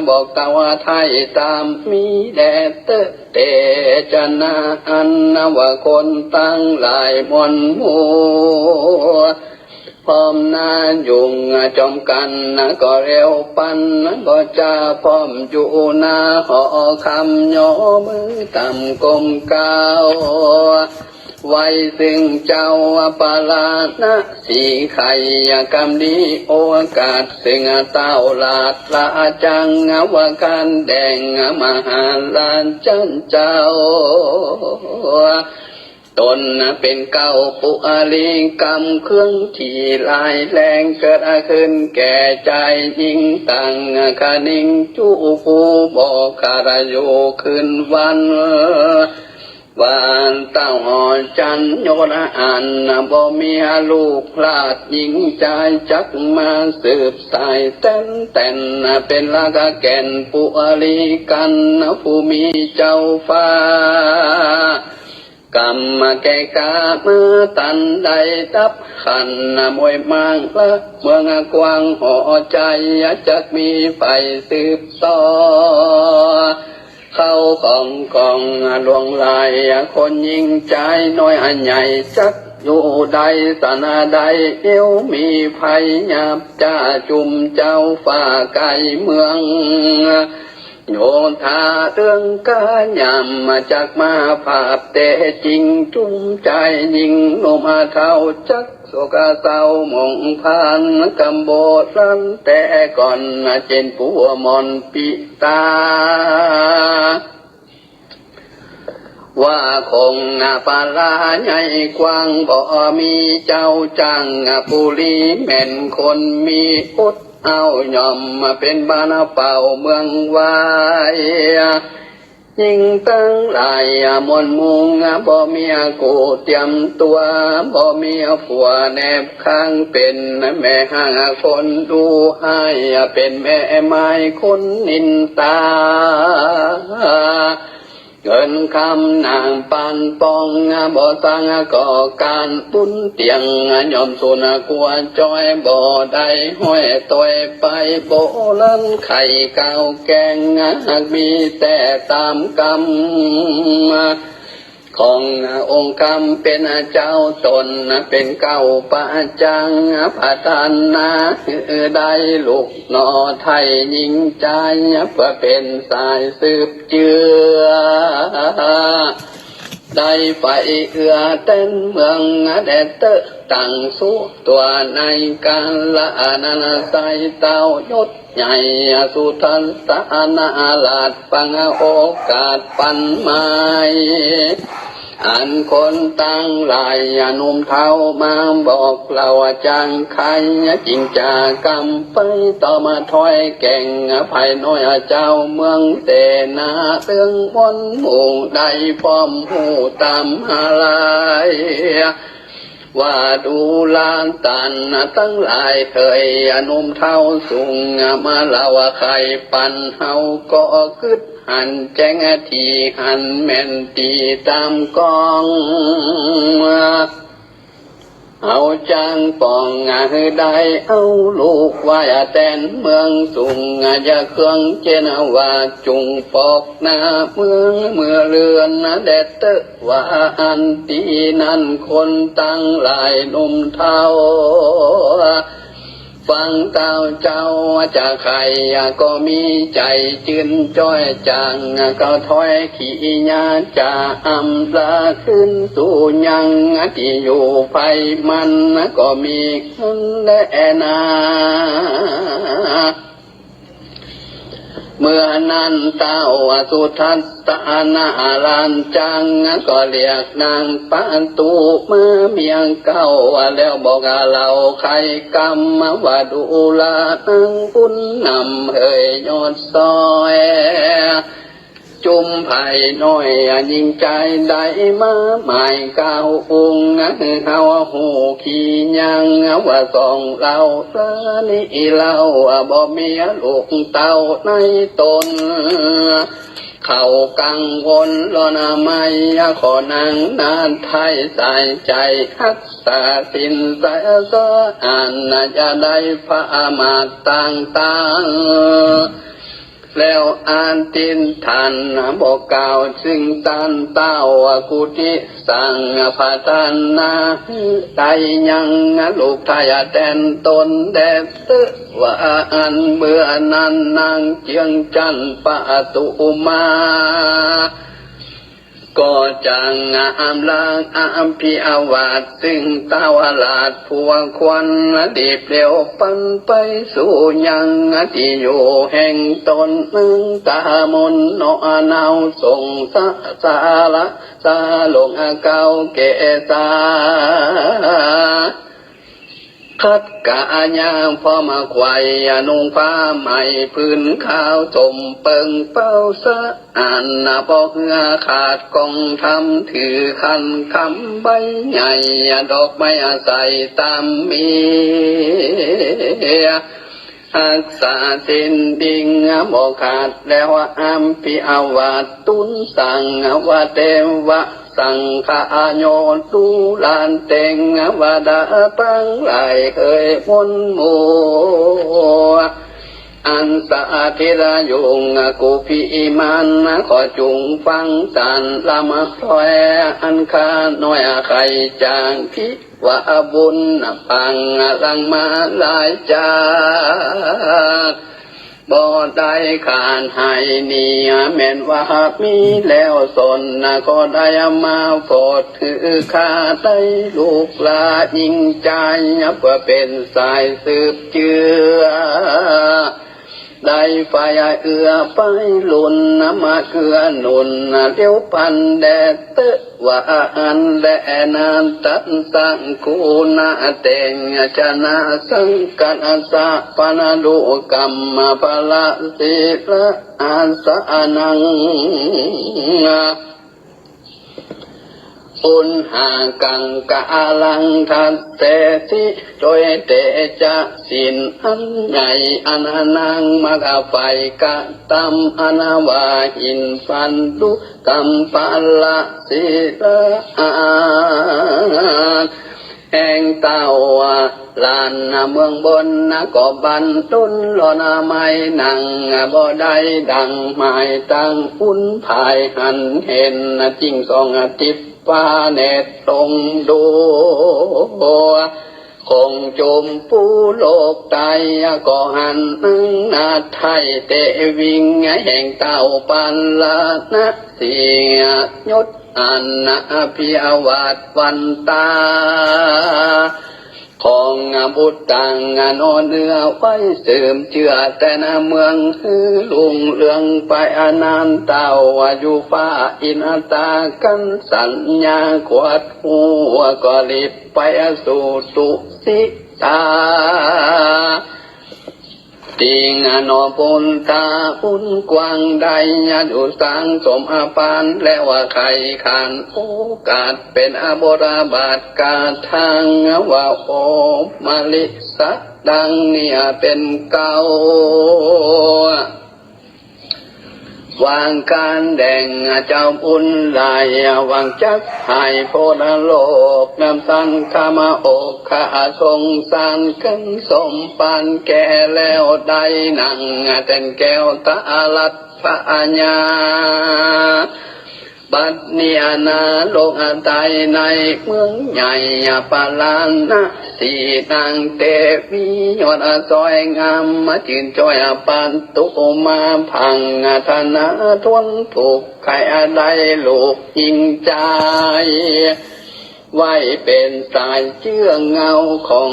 บอกเต้าไถ่ตามมีแด่เต๊อะ เตจนาอันว่าคนตังหลายมวลหมู่ พร้อมหน้ายุงจอมกั๋น ก็เร็วปัน ก็จะพร้อมอยู่หน้าหอคำ ย่อมือต่ำก้มกราบ ไหว้ซึ่งเจ้าปราณะสีไข่ กำนี้โอกาสซึ่งเต้าหลาดละจัง ว่าการแด่งมหาราชันเจ้า ต๋นเป๋นเก้าปุรี กำเครื่องที่ร้ายแรง เกิดขึ้นแก่จายหญิง ตังคะนิงจุผู้บ่ขาดอยู่คืนวัน ว่าเต้าหอจันยศอันบ่มีลูกหลาดหญิงจาย จักมาสืบสายแต๋นแต๋น เป๋นรากแก่นปุรีกั๋น ผู้มีเจ้าฟ้า กำแก่กล้ามาตันได้ดับขัน มวยมางละเมืองกว้างหอจาย จักมีใผสืบต่อ เข้าของกองหลวงหลาย คนหญิงจายน้อยอันใหญ่ จักอยู่ได้สันใด เอวมีไผหยาบจะจุ่มเจ้าฟ้าไกลเมือง โยธาเรื่องกายามจักมาผาบแต๊จริง จุ่มจายหญิงหนุ่มเฒ่า จักโศกเศร้าหมองพลัน กำโบราณแต่ก่อน เจ้นปู่หมอนปิตา ว่าคงปราใหญ่กว้าง บ่มีเจ้าจ้าง ปุรีแม่นคนมีอด เอาย่อมมาเป๋นบ้านเป่าเมืองวาย หญิงตังหลายมวลมุง บ่มีกู้เตรียมตั๋ว บ่มีผัวแนบข้าง เป๋นแม่ฮ้างคนดุฮ้าย เป๋นแม่ไม้คนนินตา เงินคำนางปานปอง บ่สร้างก่อก๋านบุญเตี้ยง ย่อมสูญกั๋วจ้อย บ่ได้ห้อยตอยไป โบราณไขก้าวแกง หากมีแต่ต๋ามกำ ขององค์คำเป๋นเจ้า ต๋นเป๋นเก้าประจัง ประทานนาหื้อได้ลูกหน่อไถ่หญิงจาย เปื้อเป๋นสายสืบเจื้อ ได้ไปเอื้อแตนเมืองแด่เต๊อะ ตั้งสุตัวในก๋าละนั้น ใส่เต้ายศใหญ่สุทัศนาราช ฟังโอกาสปันหมาย อันคนตังหลายหนุ่มเฒ่ามาบอกเล่า จั่งใค่จิ่งจะกำไป ต่อมาถ้อยแก่ง ภายน้อยเจ้าเมืองเสนา เรื่องมวลหมู่ได้พร้อมฮู้ต๋ามหาลาย ว่าดูราษฎร์ตังหลายเถิย หนุ่มเฒ่าสูงมาเล่า ใค่ปันเฮาก็กึ๊ดหันแจ้ง ตี้หันแม่นตี้ต๋ามกอง เอาจ้างปองหื้อได้ เอาลูกไหว้แตนเมืองสูง อย่าเคืองเจ้นว่าจุ่งปอกหน้าเมือง เมื่อเลือนแด่เต๊อะ ว่าอันตี้นั้นคนตังหลายหนุ่มเฒ่า ฟังเต้าเจ้าจะใค่ก็มีใจ๋จื้นจ้อยจ๋าง ก็ถอยขีญาจะอำลาคืนสู่ยังตี้อยู่ใผมัน ก็มีนั้นแลนา เมื่อนั้นเต้าสุทัศนาหลานจ๊าง ก็เรียกนางปะตู๋มาเมียเก่า แล้วบอกเล่าไขกำว่าดูลานางบุญนำเหยยอดซ้อย จุมไพร่น้อยยิ่งใจ๋ได้มาหมายก้าวองค์ หื้อเฮาฮู้ขียังว่าสองเล่า ลานี้เล่าบ่มีลูกเต้าในต๋น เขากังวลลอนามัย ขอนางนาฏไทยสายใจ๋ฮักษาศีลสะอาด อย่าได้ประมาทต่างๆ แล้วอธิษฐานบอกกล่าวซึ่งต้านเต้ากุฏิสังฆทานนา หื้อได้ยังลูกไท้แตนต๋นแด่เต๊อะ ว่าอั้น เมื่อนั้นนางเจื้องจั๊นปะตู๋มา ก็จ๋างอำลาอภิวาทซึ่งเต้าหลาดผัวควร รีบเร็วปันไปสู่ยังตี้อยู่แห่งต๋น นางต๋ามนเนาะเนาส่งสะสาระสาลงเก่าแก่สา ขัดกายาพร้อมไขว่นุ่งผ้าใหม่ผืนขาว สมเปิงเป้าสะอาด บ่เหื้อขาดกองธรรม ถือขันคำใบใหญ่ ดอกไม้ใส่ต๋ามมี ฮักษาศีลบิ่งบ่ขาด แล้วอภิวาทตูนสังว่าเตวะ สังฆาโย ดูหลานเต็งว่าดาตังหลายเอยมนหมู่ อันสถิตอยู่กุฏิมาน ขอจุ่งฟังต้านลำถ้อย อันข้าน้อยใค่จ๋าง ภิวาบุญปังหลังมาหลายจาก บ่ได้ขาดหายนี้ แม่นว่ามีแล้วสน ก็ได้มาโผดหื้อข้าได้ลูกหลายิ่งใจ๋ เปื้อเป๋นสายสืบเจื้อ ได้ไฟเอื้อไฟลุนมาเกื้อหนุน เลี้ยวปันแด่เต๊อะ ว่าอั้นแลนา ตัสสะ กูณเตชะนะ สังกัสสะ ปะนะดู กัมมะพละ สีละอาสะนัง อุณหากังกาลัง ทัสเสสิ โดยเตจะศีลอันใหญ่ อันนางมักใฝ่กระตำ อันว่าหินปันดุ กัมปะละ สีละอา แห่งเต้าหลานเมืองบน ก็บันดลลอนามัย นั่งบ่ได้ดังหมาย ตั้งอุนผายหันเห็น จิ่งส่องติบฟ้า แนดลงดู คงจมปูโลกไต ก็หันนางนาฏไทยเตวิ่ง แห่งเต้าปันละนะ เสียยศอันอภิวาทวันตา ของบุตรตังนอเนื้อไว้สืบเจื้อ แต่นเมืองหื้อลุงเรืองไป อันนานเต้าอยู่ฟ้าอินตา กันสัญญาขวัดหัว ก็รีบไปสู่ตุสิตา ติงอโนปุนตาอุนกว้างได้ อยู่สางสมอปาน แล้วว่าใค่ขานโอกาส เป๋นอบทบาทกาทาง ว่าโอมลิสะดังนี้เป๋นเก้า วางการแด่งเจ้าบุญหลาย หวังจักหายโพนโลก นำสังฆมาอกข้าสงสาร กันสมปานแก่แล้ว ได้นั่งแต้นแก้วตาลัดพญา บัดนี้นา ลงใต้ในเมืองใหญ่ปาราณสี นางเตวียอดสวยงาม มาจื้นจ้อยปัตตุมา พังธนาทนทุกข์ ใค่ได้ลูกหญิงจาย ไว้เป๋นสายเจื้อเงาของ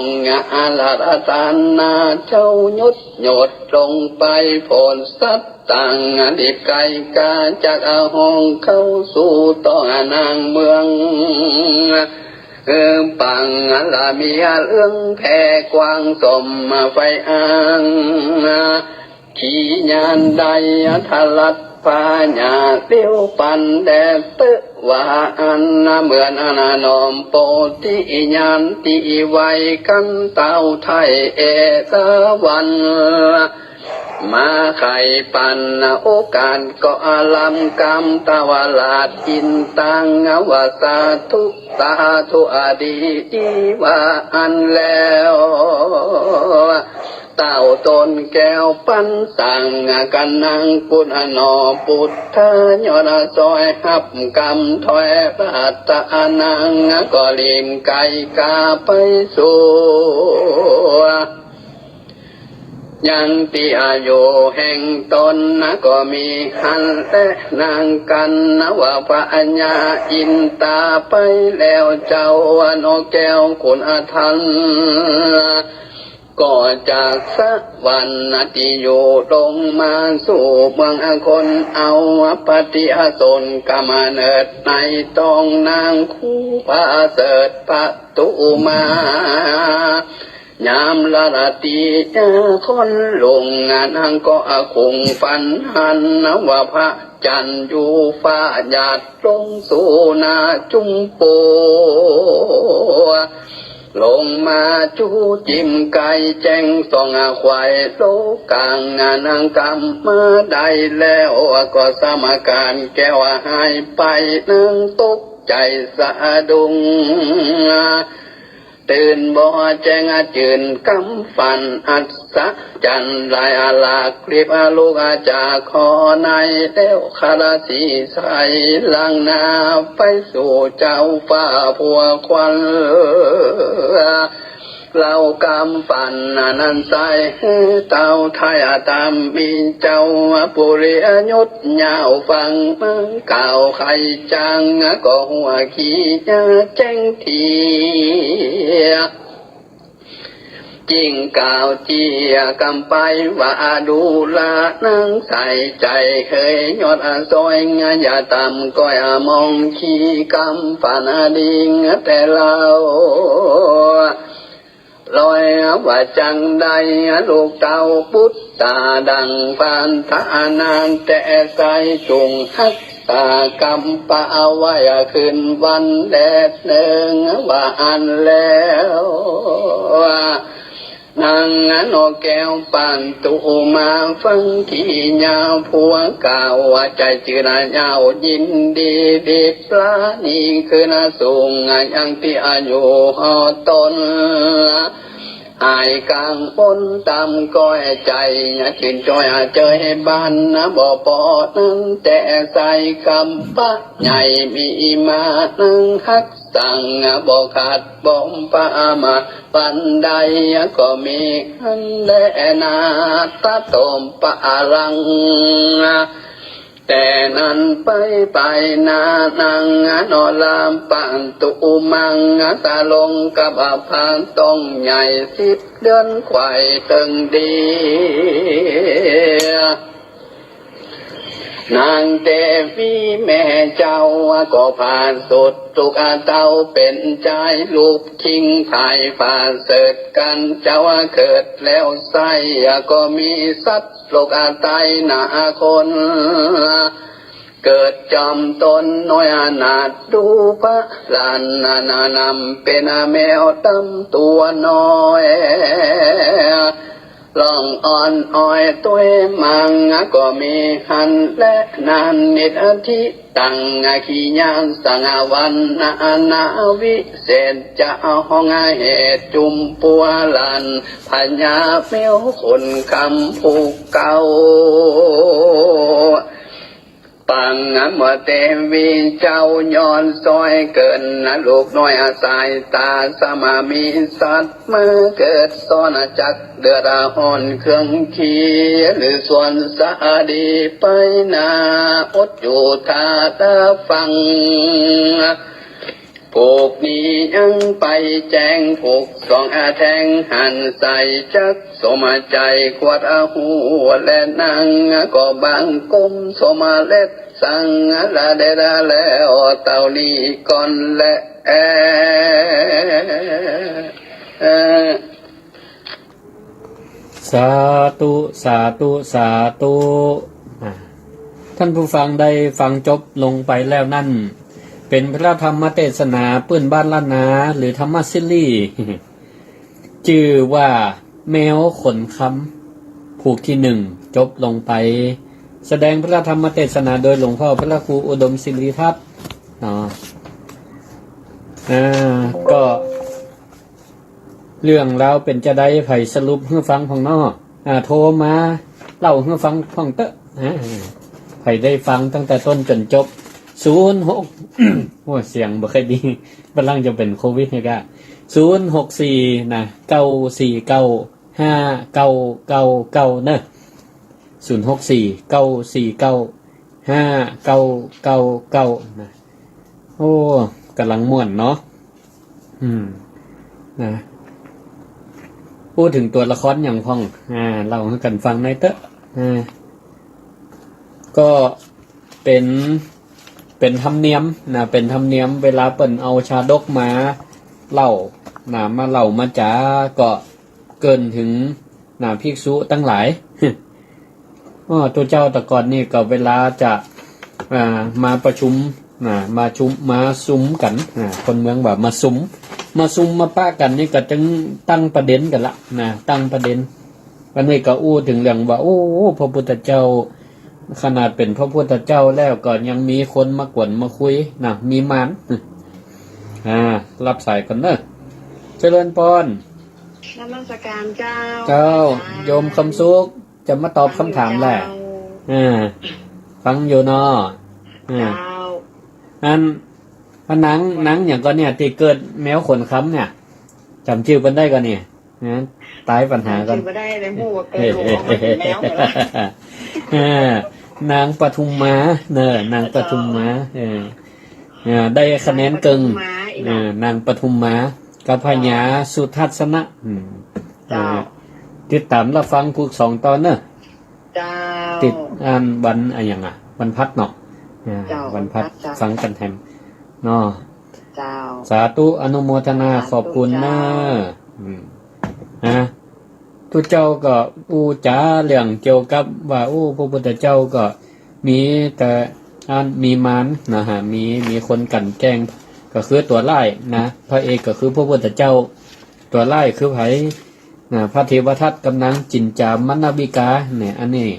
อาราธนา เจ้ายดยดลงไปโผดสัตว์ต่าง รีบไกลกาจากห้องเข้าสู่ต่องนางเมือง เออ ปังละมีเรื่องแผ่กว้างสมไฟอ้าง ขีญาณได้ทะลัดพาญาเลี้ยวปันแดดเตอะว่าอัน เมื่อนั้นน้อมโปธิญาณตี้ไวกั๋นเต้าไท้เอราวัณ มาไขปัณณโอกาสก็อาลัมกำตวราชอินตัง ว่าสาธุสาธุ อดีตว่าอันแล้ว เต้าต้นแก้วปันสังกั๋นนางปุณณอ ปุทธายอดสวยฮับกำถ้อยราชอานัง ก็รีบไกลกาไปสู่ ยังตี้อายุแห่งตนนะ ก็มีหั้นแลนางกัณว่าพญาอินตาไปแล้วเจ้า นกแก้วขุนทัน ก็จากสวรรค์ตี้อยู่ลงมาสู่เมืองคน เอาปฏิสนธิกำเนิดในตองนางคู่ประเสริฐปทุมา ยามราตรียาค่อนลุ่ง นางก็คุงฝันหันว่าพระจันทร์อยู่ฟ้าหยาดลงสู่หน้าจุมปู ลงมาจู๋จิมไก่แจ้งส่องไขว่โลกาง นางกำมาได้แล้วก็สำคัญแก้วหายไป นางตกใจ๋สะดุ้ง ตื่นบ่แจ้งจื้นกำฝันอัศจรรย์หลาย หลากรีบลุกจากหอใน แล้วคาราสีใสหลังหน้าไปสู่เจ้าฟ้าผัวขวัญ เล่ากำฝันนั้นใส เต้าไท้ตามมีเจ้าปุริยศยาวฟัง กล่าวไขจ๋างก็หัวขีญาแจ้งเตี้ย จิ่งกล่าวเจียกำไปว่า ดูราหนางใส่ใจ๋ เฮยยอดสวยงาม อย่าต่ำก้อยมองขีกำฝันดิ่งแต่เล่า ลอยว่าจั่งใดลูกเต้าปุตตา ดั่งฝันฐานะแต่ใส จุ่งฮักษากำปะเอาไว้คืนวันแดดเนิง ว่าอั้นแล้ว นางนกแก้วปันตุมาฟังขีญาผัวกล่าวว่า ใจ๋จื้นยาวยินดี ดีปราณีคืนสูง ยังตี้อายุหอตน หายกังวลตำก้อยใจ๋ จื้นจ้อยเจยบานบ่ปอนั้น แต่ใส่กำปะใหญ่มีมา นางฮักสั่งบ่ขาดบ่มปะมา วันใดก็มีอันแลนา ตะโตมปะลัง แต่นั้นไปไปนา นางนอลามปันตุมัง ตะลงกับอภันต้องใหญ่สิบเดือนไขว่เติงดี นางเตวีแม่เจ้าก็ผ่าสุดลูกเต้าเป๋นจาย ลูกคิงผายผ่าเสริฐกั๋น เจ้าเกิดแล้วใส่ ก็มีสัตว์โลกใต้นาคน เกิดจอมตนน้อยอนาถ ดูพระหลานนานนำเป๋นแมวดำตั๋วน้อย ร้องอ้อนอ้อยตวยมัง ก็มีหั้นแลนานนิด อธิตังขีญาสังวรรณนาวิเศษ จะฮ้องเหตุจุมปัวหลานพญาแมวขุนคำผู้เก่า ปาง เมื่อเตวีเจ้าย้อนซ้อยเกินนะ ลูกน้อยอาศัยต๋าสมามีสัตว์มาเกิดซ้อนจักเดือดฮ้อนเครื่องขี้หรือส่วนสาดีไปนา อดอยู่ท่าต๋าฟัง ผูกนี้ยังไปแจ้งผูกสองอาแทงหันใสจักสมใจขวดอาหูและนางก็บางกลมสมเล็ดสังละเดดาแล้วเต่านี้ก่อนและแอ สาธุ สาธุ สาธุ อ่า ท่านผู้ฟังได้ฟังจบลงไปแล้วนั่น เป๋นพระธรรมเตสนาปื้นบ้านล้านนา หรือธรรมสิริ จื้อว่าแมวขนคำ ผูกที่หนึ่ง จบลงไป แสดงพระธรรมเตสนาโดยหลวงพ่อพระครูอุดมสิริทัศน์ เนาะ อ่า ก็ เรื่องราวเป๋นจาใด ใผสรุปหื้อฟังพ่องน้อ อ่า โทรมาเล่าหื้อฟังพ่องเต๊อะ อ่า ใผได้ฟังตั้งแต่ต้นจ๋นจบ ศูนย์หก โอ้ย เสียงบ่ค่อยดี บ่าลังจะเป๋นโควิดนี่ก้า ศูนย์หกสี่ นะ เก้าสี่เก้า ห้าเก้าเก้าเก้า เนาะ ศูนย์หกสี่ เก้าสี่เก้า ห้าเก้าเก้าเก้า นะ โอ้ ก่ำลังม่วนเนาะ อืม นะ อู้เถิงตั๋วละครหยังพ่อง อ่า เล่าหื้อกั๋นฟังหน่อยเต๊อะ อ่า ก็เป๋น เป๋นธรรมเนียมนะ เป๋นธรรมเนียม เวลาเปิ้นเอาชาดกมาเล่านะ มาเล่ามาจ๋า ก็เกริ่นเถิงนะ ภิกษุตังหลาย อ้อ ตุ๊เจ้าแต่ก่อนนี่ก็เวลาจะ อ่า มาประชุม นะ มาชุม มาสุมกั๋น อ่า คนเมืองว่ามาสุม มาสุมมาปะกั๋นนี่ก็จึงตั้งประเด็นกั๋นละ นะ ตั้งประเด็น อันนี้ก็อู้เถิงเรื่องว่า โอ้ พระพุทธเจ้า ขนาดเป๋นพระพุทธเจ้าแล้วก็ยังมีคนมากวนมาคุย นะ มีมาร อ่า รับสายก่อนเนาะ เจริญพร นมัสการเจ้า เจ้า เจ้า โยมคำสุข จะมาตอบคำถามแหละ ฟังอยู่เจ้า อ่า ฟังอยู่เนาะ อ่า เจ้า อัน อันนาง นางหยังก่อเนี่ย ตี้เกิดแมวขนคำเนี่ย จ๋ำจื้อเปิ้นได้ก่อเนี่ย นะ ตายปัญหาก่อน จ๋ำจื้อบ่ได้เลย ฮู้ว่าเกิดลูกออกมาเป๋นแมวแล้ว อ่า นางปทุมมา เนอะ นางปทุมมา เจ้า เออ อ่า ได้คะแนนเกิ่ง นางปทุมมาอีก อ่า นางปทุมมา กับพญาสุทัศนะ อืม เจ้า อ่า ติดต๋ามรับฟังผูกสองต๋อนเนอะ เจ้า ติดอันวันอะหยังอะ วันพฤหัสเนาะ อ่า เจ้า วันพฤหัส วันพฤหัส ฟังกั๋นแถมเนาะ เจ้า สาธุ อนุโมทนา สาธุ ขอบคุณเจ้า เนาะ อืม นะ ตุ๊เจ้าก็อู้จ๋าเรื่องเกี่ยวกับว่า โอ้ พระพุทธเจ้าก็มีแต่อันมีมารนะฮะ มี มีคนกลั่นแกล้ง ก็คือตั๋วร้ายนะ พระเอกก็คือพระพุทธเจ้า ตั๋วร้ายคือใผ นะ พระเทวทัตกับนางจินจามณวิกาเนี่ย อันนี้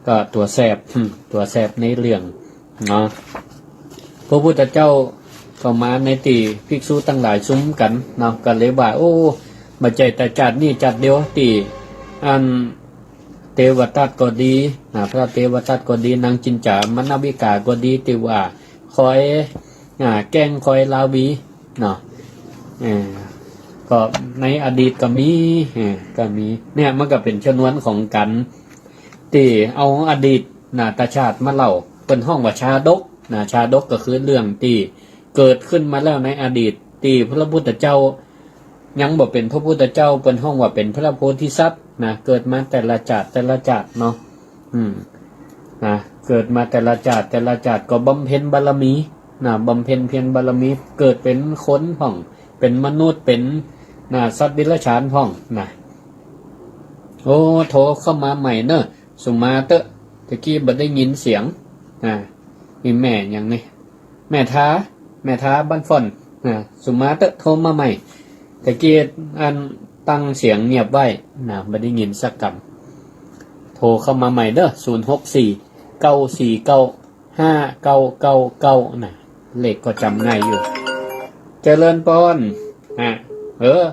ก็ตั๋วแสบ อืม ตั๋วแสบในเรื่องเนาะ พระพุทธเจ้าก็มาในตี้ภิกษุตังหลายสุมกั๋นเนาะ ก็เลยว่า โอ้ บ่ใจ้แต่จาตินี้จาติเดียวตี้อันเทวทัตก็ดี นะ พระเทวทัตก็ดี นางจินจามณวิกาก็ดี ตี้ว่าคอย อ่า แกล้งคอยราวี เนาะ เออ ก็ในอดีตก็มี เออ ก็มี เนี่ย มันก็เป๋นชนวนของกั๋น ตี้เอาอดีตนาตชาติมาเล่า เปิ้นฮ้องว่าชาดก นะ ชาดกก็คือเรื่องตี้เกิดขึ้นมาแล้วในอดีต ตี้พระพุทธเจ้ายังบ่เป๋นพระพุทธเจ้า เปิ้นฮ้องว่าเป๋นพระโพธิสัตว์ นะ เกิดมาแต่ละจาติแต่ละจาติเนาะ อืม นะ เกิดมาแต่ละจาติแต่ละจาติก็บำเพ็ญบารมี นะ บำเพ็ญเพียรบารมี เกิดเป๋นคนพ่อง เป๋นมนุษย์ เป๋น นะ สัตว์เดรัจฉานพ่อง นะ โอ้ โทรเข้ามาใหม่เนอะ สุมาเต๊อะ ตะกี้บ่ได้ยินเสียง นะ นี่แม่หยังนี่ แม่ทา แม่ทาบ้านฝ่อน นะ สุมาเต๊อะ โทรมาใหม่ ตะกี้อันตั้งเสียงเงียบไว้ นะ บ่ได้ยินสักกำ โทรเข้ามาใหม่เด้อ ศูนย์หกสี่ เก้าสี่เก้า ห้าเก้าเก้าเก้า นะ เลขก็จ๋ำง่ายอยู่ เจริญพร อ่ะ เออ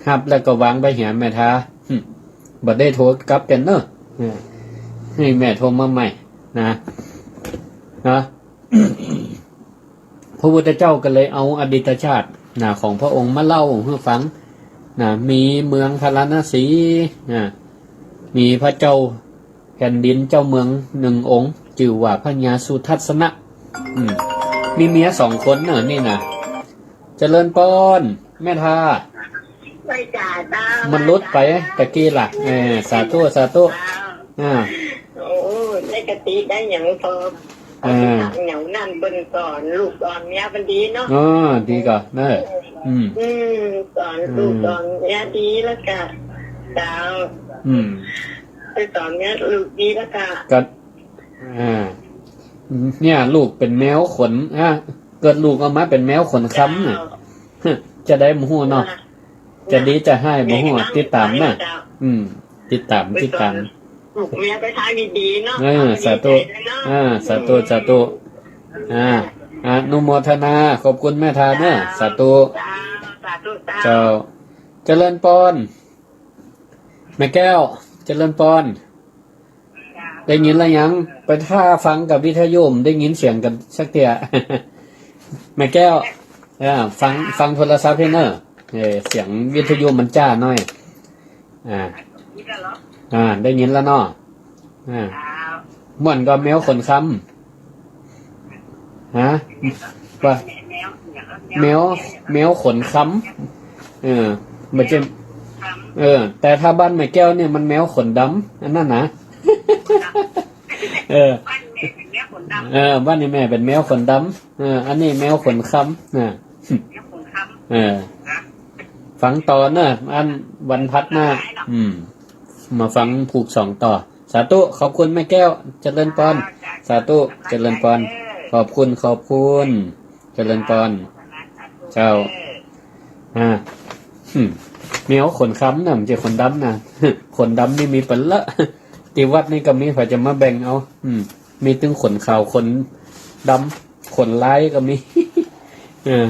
ฮับแล้วก็วางไปเหียแม่ทา หึ บ่ได้โทรกลับกั๋นเนอะ เออ หื้อแม่โทรมาใหม่นะ นะ พระพุทธเจ้าก็เลยเอาอดีตชาตินะ ของพระองค์มาเล่าหื้อฟังนะ มีเมืองพาราณสีนะ มีพระเจ้าแผ่นดินเจ้าเมืองหนึ่งองค์ จื่อว่าพญาสุทัศนะ อืม มีเมียสองคนเน่อนี่นะ เจริญปอน แม่ทา ไหว้จ้าเจ้า มันหลุดไปตะกี้ล่ะ เออ สาธุ สาธุ เจ้า อ่า โอ้ ได้กะติได้หยังพอ เออ เอาไปถามหยังนั่นเปิ้นสอนลูกสอนเมียเปิ้นดีเนาะ อ๋อ ดีก่อเนอะ อืม อืม สอนลูก อืม สอนเมียดีแล้วกะ เจ้า อืม ไปสอนเมียลูกดีแล้วกะ ก็ อ่า เนี่ย ลูกเป๋นแมวขน อ่ะ เกิดลูกออกมาเป๋นแมวขนคำเนี่ย เจ้า จะใดบ่ฮู้เนาะ จะดีจะฮ้ายบ่ฮู้ ติดต๋ามนะ เจ้า อืม ติดต๋าม ติดต๋าม ลูกเมียไปทางดีๆเนาะ เออ สาธุ เนาะ อ่า สาธุ สาธุ อ่า อนุโมทนา ขอบคุณแม่ทาเนอะ เจ้า สาธุ เจ้า สาธุ เจ้า เจ้า เจริญปอน แม่แก้ว เจริญปอน ได้ยินแล้วยัง ไปถ้าฟังกับวิทยุบ่ได้ยินเสียงกั๋นสักเตื้อ แม่แก้ว เออ ฟัง ฟังโทรศัพท์หื้อเน่อ เออ เสียงวิทยุมันจ้าหน้อย อ่า อ่า ได้ยินแล้วเนาะ อ่า ม่วนก่อแมวขนคำ ฮะ ว่า แมว แมวขนคำ เออ บ่ใจ้ เออ แต่ถ้าบ้านแม่แก้วเนี่ยมันแมวขนดำ อันนั้นนะ เออ เออ บ้านนี้แม่เป๋นแมวขนดำ เออ อันนี้แมวขนคำ นะ เออ ฟังต่อเนอะ อันวันพัดหน้า อืม มาฟังผูกสองต่อ สาธุ ขอบคุณแม่แก้ว เจริญปอน สาธุ เจริญปอน ขอบคุณ ขอบคุณ เจริญปอน เจ้า อ่า อืม แมวขนคำนะ บ่ใจ้ขนดำนะ ขนดำนี่มีเป๋นละ ตี้วัดนี่ก็มี ใผจะมาแบ่งเอา อืม มีตึงขนขาว ขนดำ ขนลายก็มี เออ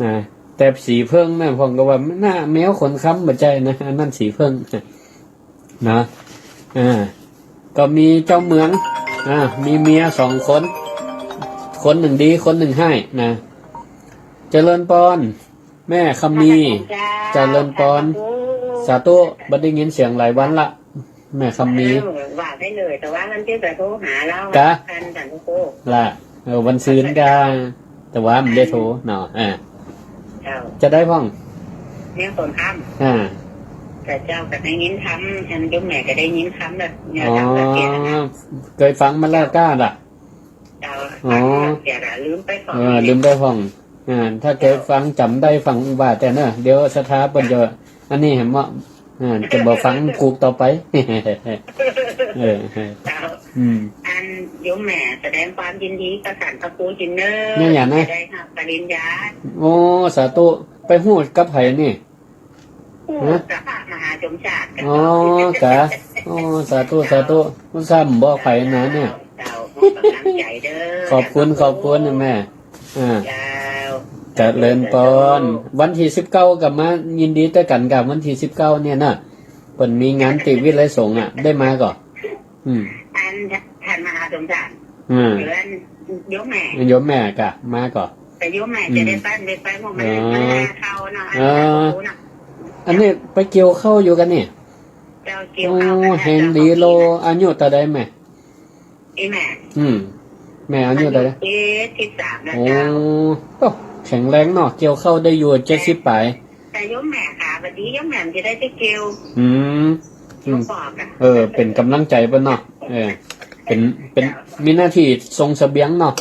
นะ แต่สีเผิ้งนะ พ่องก็ว่า หน้าแมวขนคำบ่ใจ้นะ อันนั้นสีเผิ้ง นะ อ่า ก็มีเจ้าเมือง อ่า มีเมียสองคน คนนึ่งดี คนนึ่งฮ้าย นะ เจริญปอน แม่คำมี เจริญปอน สาธุ บ่ได้ยินเสียงหลายวันละ แม่คำมี เออ ว่าไปเลย แต่ว่าวันที่จะโทรหาเฮา กะ วันจันทร์โทร ละ เออ วันซืนกะ แต่ว่าบ่ได้โทรเนาะ อ่า เจ้า จะใดพ่อง แมวขนคำ อ่า แต่เจ้าก็ได้ยินคำ อันโยมแม่ก็ได้ยินคำแบบแนว อ๋อ ทางประเทศนะ เกยฟังมาแล้วก้าล่ะ เจ้า อ๋อ ฟังมาเสียละ ลืมไปพ่อง เออ ลืมไปพ่อง อ่า ถ้าเกยฟังจ๋ำได้ฟังว่าแต่เนอะ เดี๋ยวศรัทธาเปิ้นจะ อันนี้แหมเนาะ อ่า จะบ่ฟังผูกต่อไป เออ เจ้า อืม อันโยมแม่แสดงความยินดีกับต้านพระครูจินเนอร์ เนี่ยอย่างนะ จะได้รับปริญญา โอ้ สาธุ ไปฮู้กับใผนี่ ฮู้ ฮะ กับพระมหาสมชาติ อ๋อ กะ โอ้ สาธุ สาธุ อุตส่าห์บ่บอกใผนะเนี่ย เจ้า เจ้า มอบกำลังใจ๋เด้อ ขอบคุณ ขอบคุณนะแม่ อ่า เจ้า เจริญปอน วันตี้สิบเก้าก็มายินดีตวยกั๋นกับวันตี้สิบเก้าเนี่ยนะ เปิ้นมีงานตี้วิทยาลัยสงฆ์อะ ได้มาก่อ อืม อันต้านมหาสมชาติ อืม เปิ้นโยมแม่ โยมแม่กะ มาก่อ แต่โยมแม่จะได้ไป อืม ได้ไป เพราะมัน อ๋อ มันนาข้าวเนาะ เออ อันนี้ไปเกี่ยวข้าวอยู่กั๋นนี่ เจ้า เกี่ยวข้าวกั๋น โอ้ แฮงดีโล อายุเต้าใดแม่ อีแม่ อืม แม่อายุเต้าใด อายุเจ็ดสิบสามแล้ว โอ้ เจ้า โอ้ แข็งแรงเนาะ เกี่ยวข้าวได้อยู่ เจ็ดสิบป๋าย แต่โยมแม่ขาบ่ดี โยมแม่จะได้ไปเกี่ยว อืม โยมบอกอะ เออ เป๋นกำลังใจ๋เปิ้นเนาะ เออ เป๋น เป๋น เจ้า มีหน้าตี้ส่งเสบียงเนาะ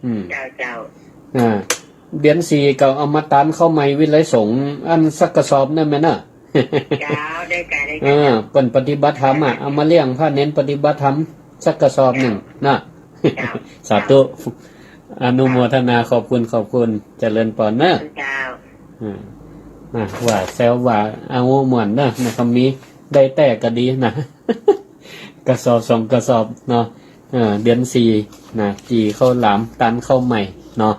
อืม เจ้า เจ้า อ่า เดือนสี่ก็เอามาตานข้าวใหม่วิทยาลัยสงฆ์อันสักกระสอบนึ่งแม่เนาะ เจ้า ได้จ้ะ ได้จ้ะ เออ เปิ้นปฏิบัติธรรมอะ เอามาเลี้ยงพระเณรปฏิบัติธรรมสักกระสอบนึ่งนะ เจ้า สาธุ อนุโมทนา ขอบคุณ ขอบคุณ เจริญปอนเนอะ เจ้า อ่า อ่า ว่าแซวว่าเอาม่วนเนอะ แม่คำมี ได้แต๊ก็ดีนะ กระสอบสองกระสอบเนาะ เออ เดือนสี่นะ จี่ข้าวหลาม ตานข้าวใหม่เนาะ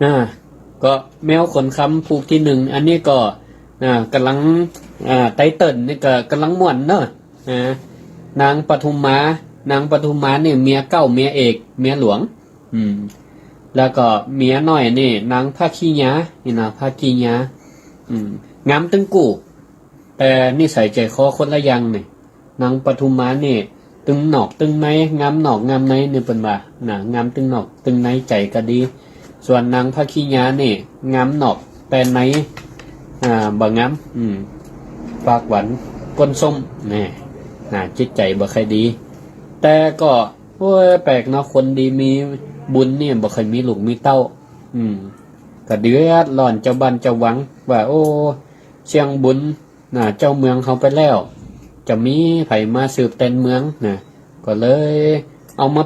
อ่า ก็แมวขนคำผูกตี้นึ่ง อันนี้ก็ อ่า ก่ำลัง อ่า ไตเติ้ลนี่ก็ก่ำลังม่วนเนาะ อ่า นางปทุมมา นางปทุมมานี่เมียเก๊า เมียเอก เมียหลวง อืม แล้วก็เมียน้อยนี่นางพระขี้ยา นี่นะ พระขี้ยา อืม งามตึงกู้ แต่นิสัยใจ๋คอคนละอย่างนี่ นางปทุมมานี่ ตึงนอกตึงใน งามนอกงามในนี่เปิ้นว่านะ งามตึงนอกตึงใน ใจ๋ก็ดี ส่วนนางพระขี้ยานี่ งามนอกแต่ใน อ่า บ่งาม อืม ปากหวานก้นส้ม แน่ นะ จิตใจ๋บ่ใค่ดี แต่ก็ โอ้ย แปลกเนาะ คนดีมีบุญนี่บ่ใค่มีลูกมีเต้า อืม ก็เดือดร้อนเจ้าบ้านเจ้าวัง ว่า โอ้ เสี้ยงบุญ นะ เจ้าเมืองเฮาไปแล้ว จะมีใผมาสืบแตนเมืองนะ ก็เลยเอามา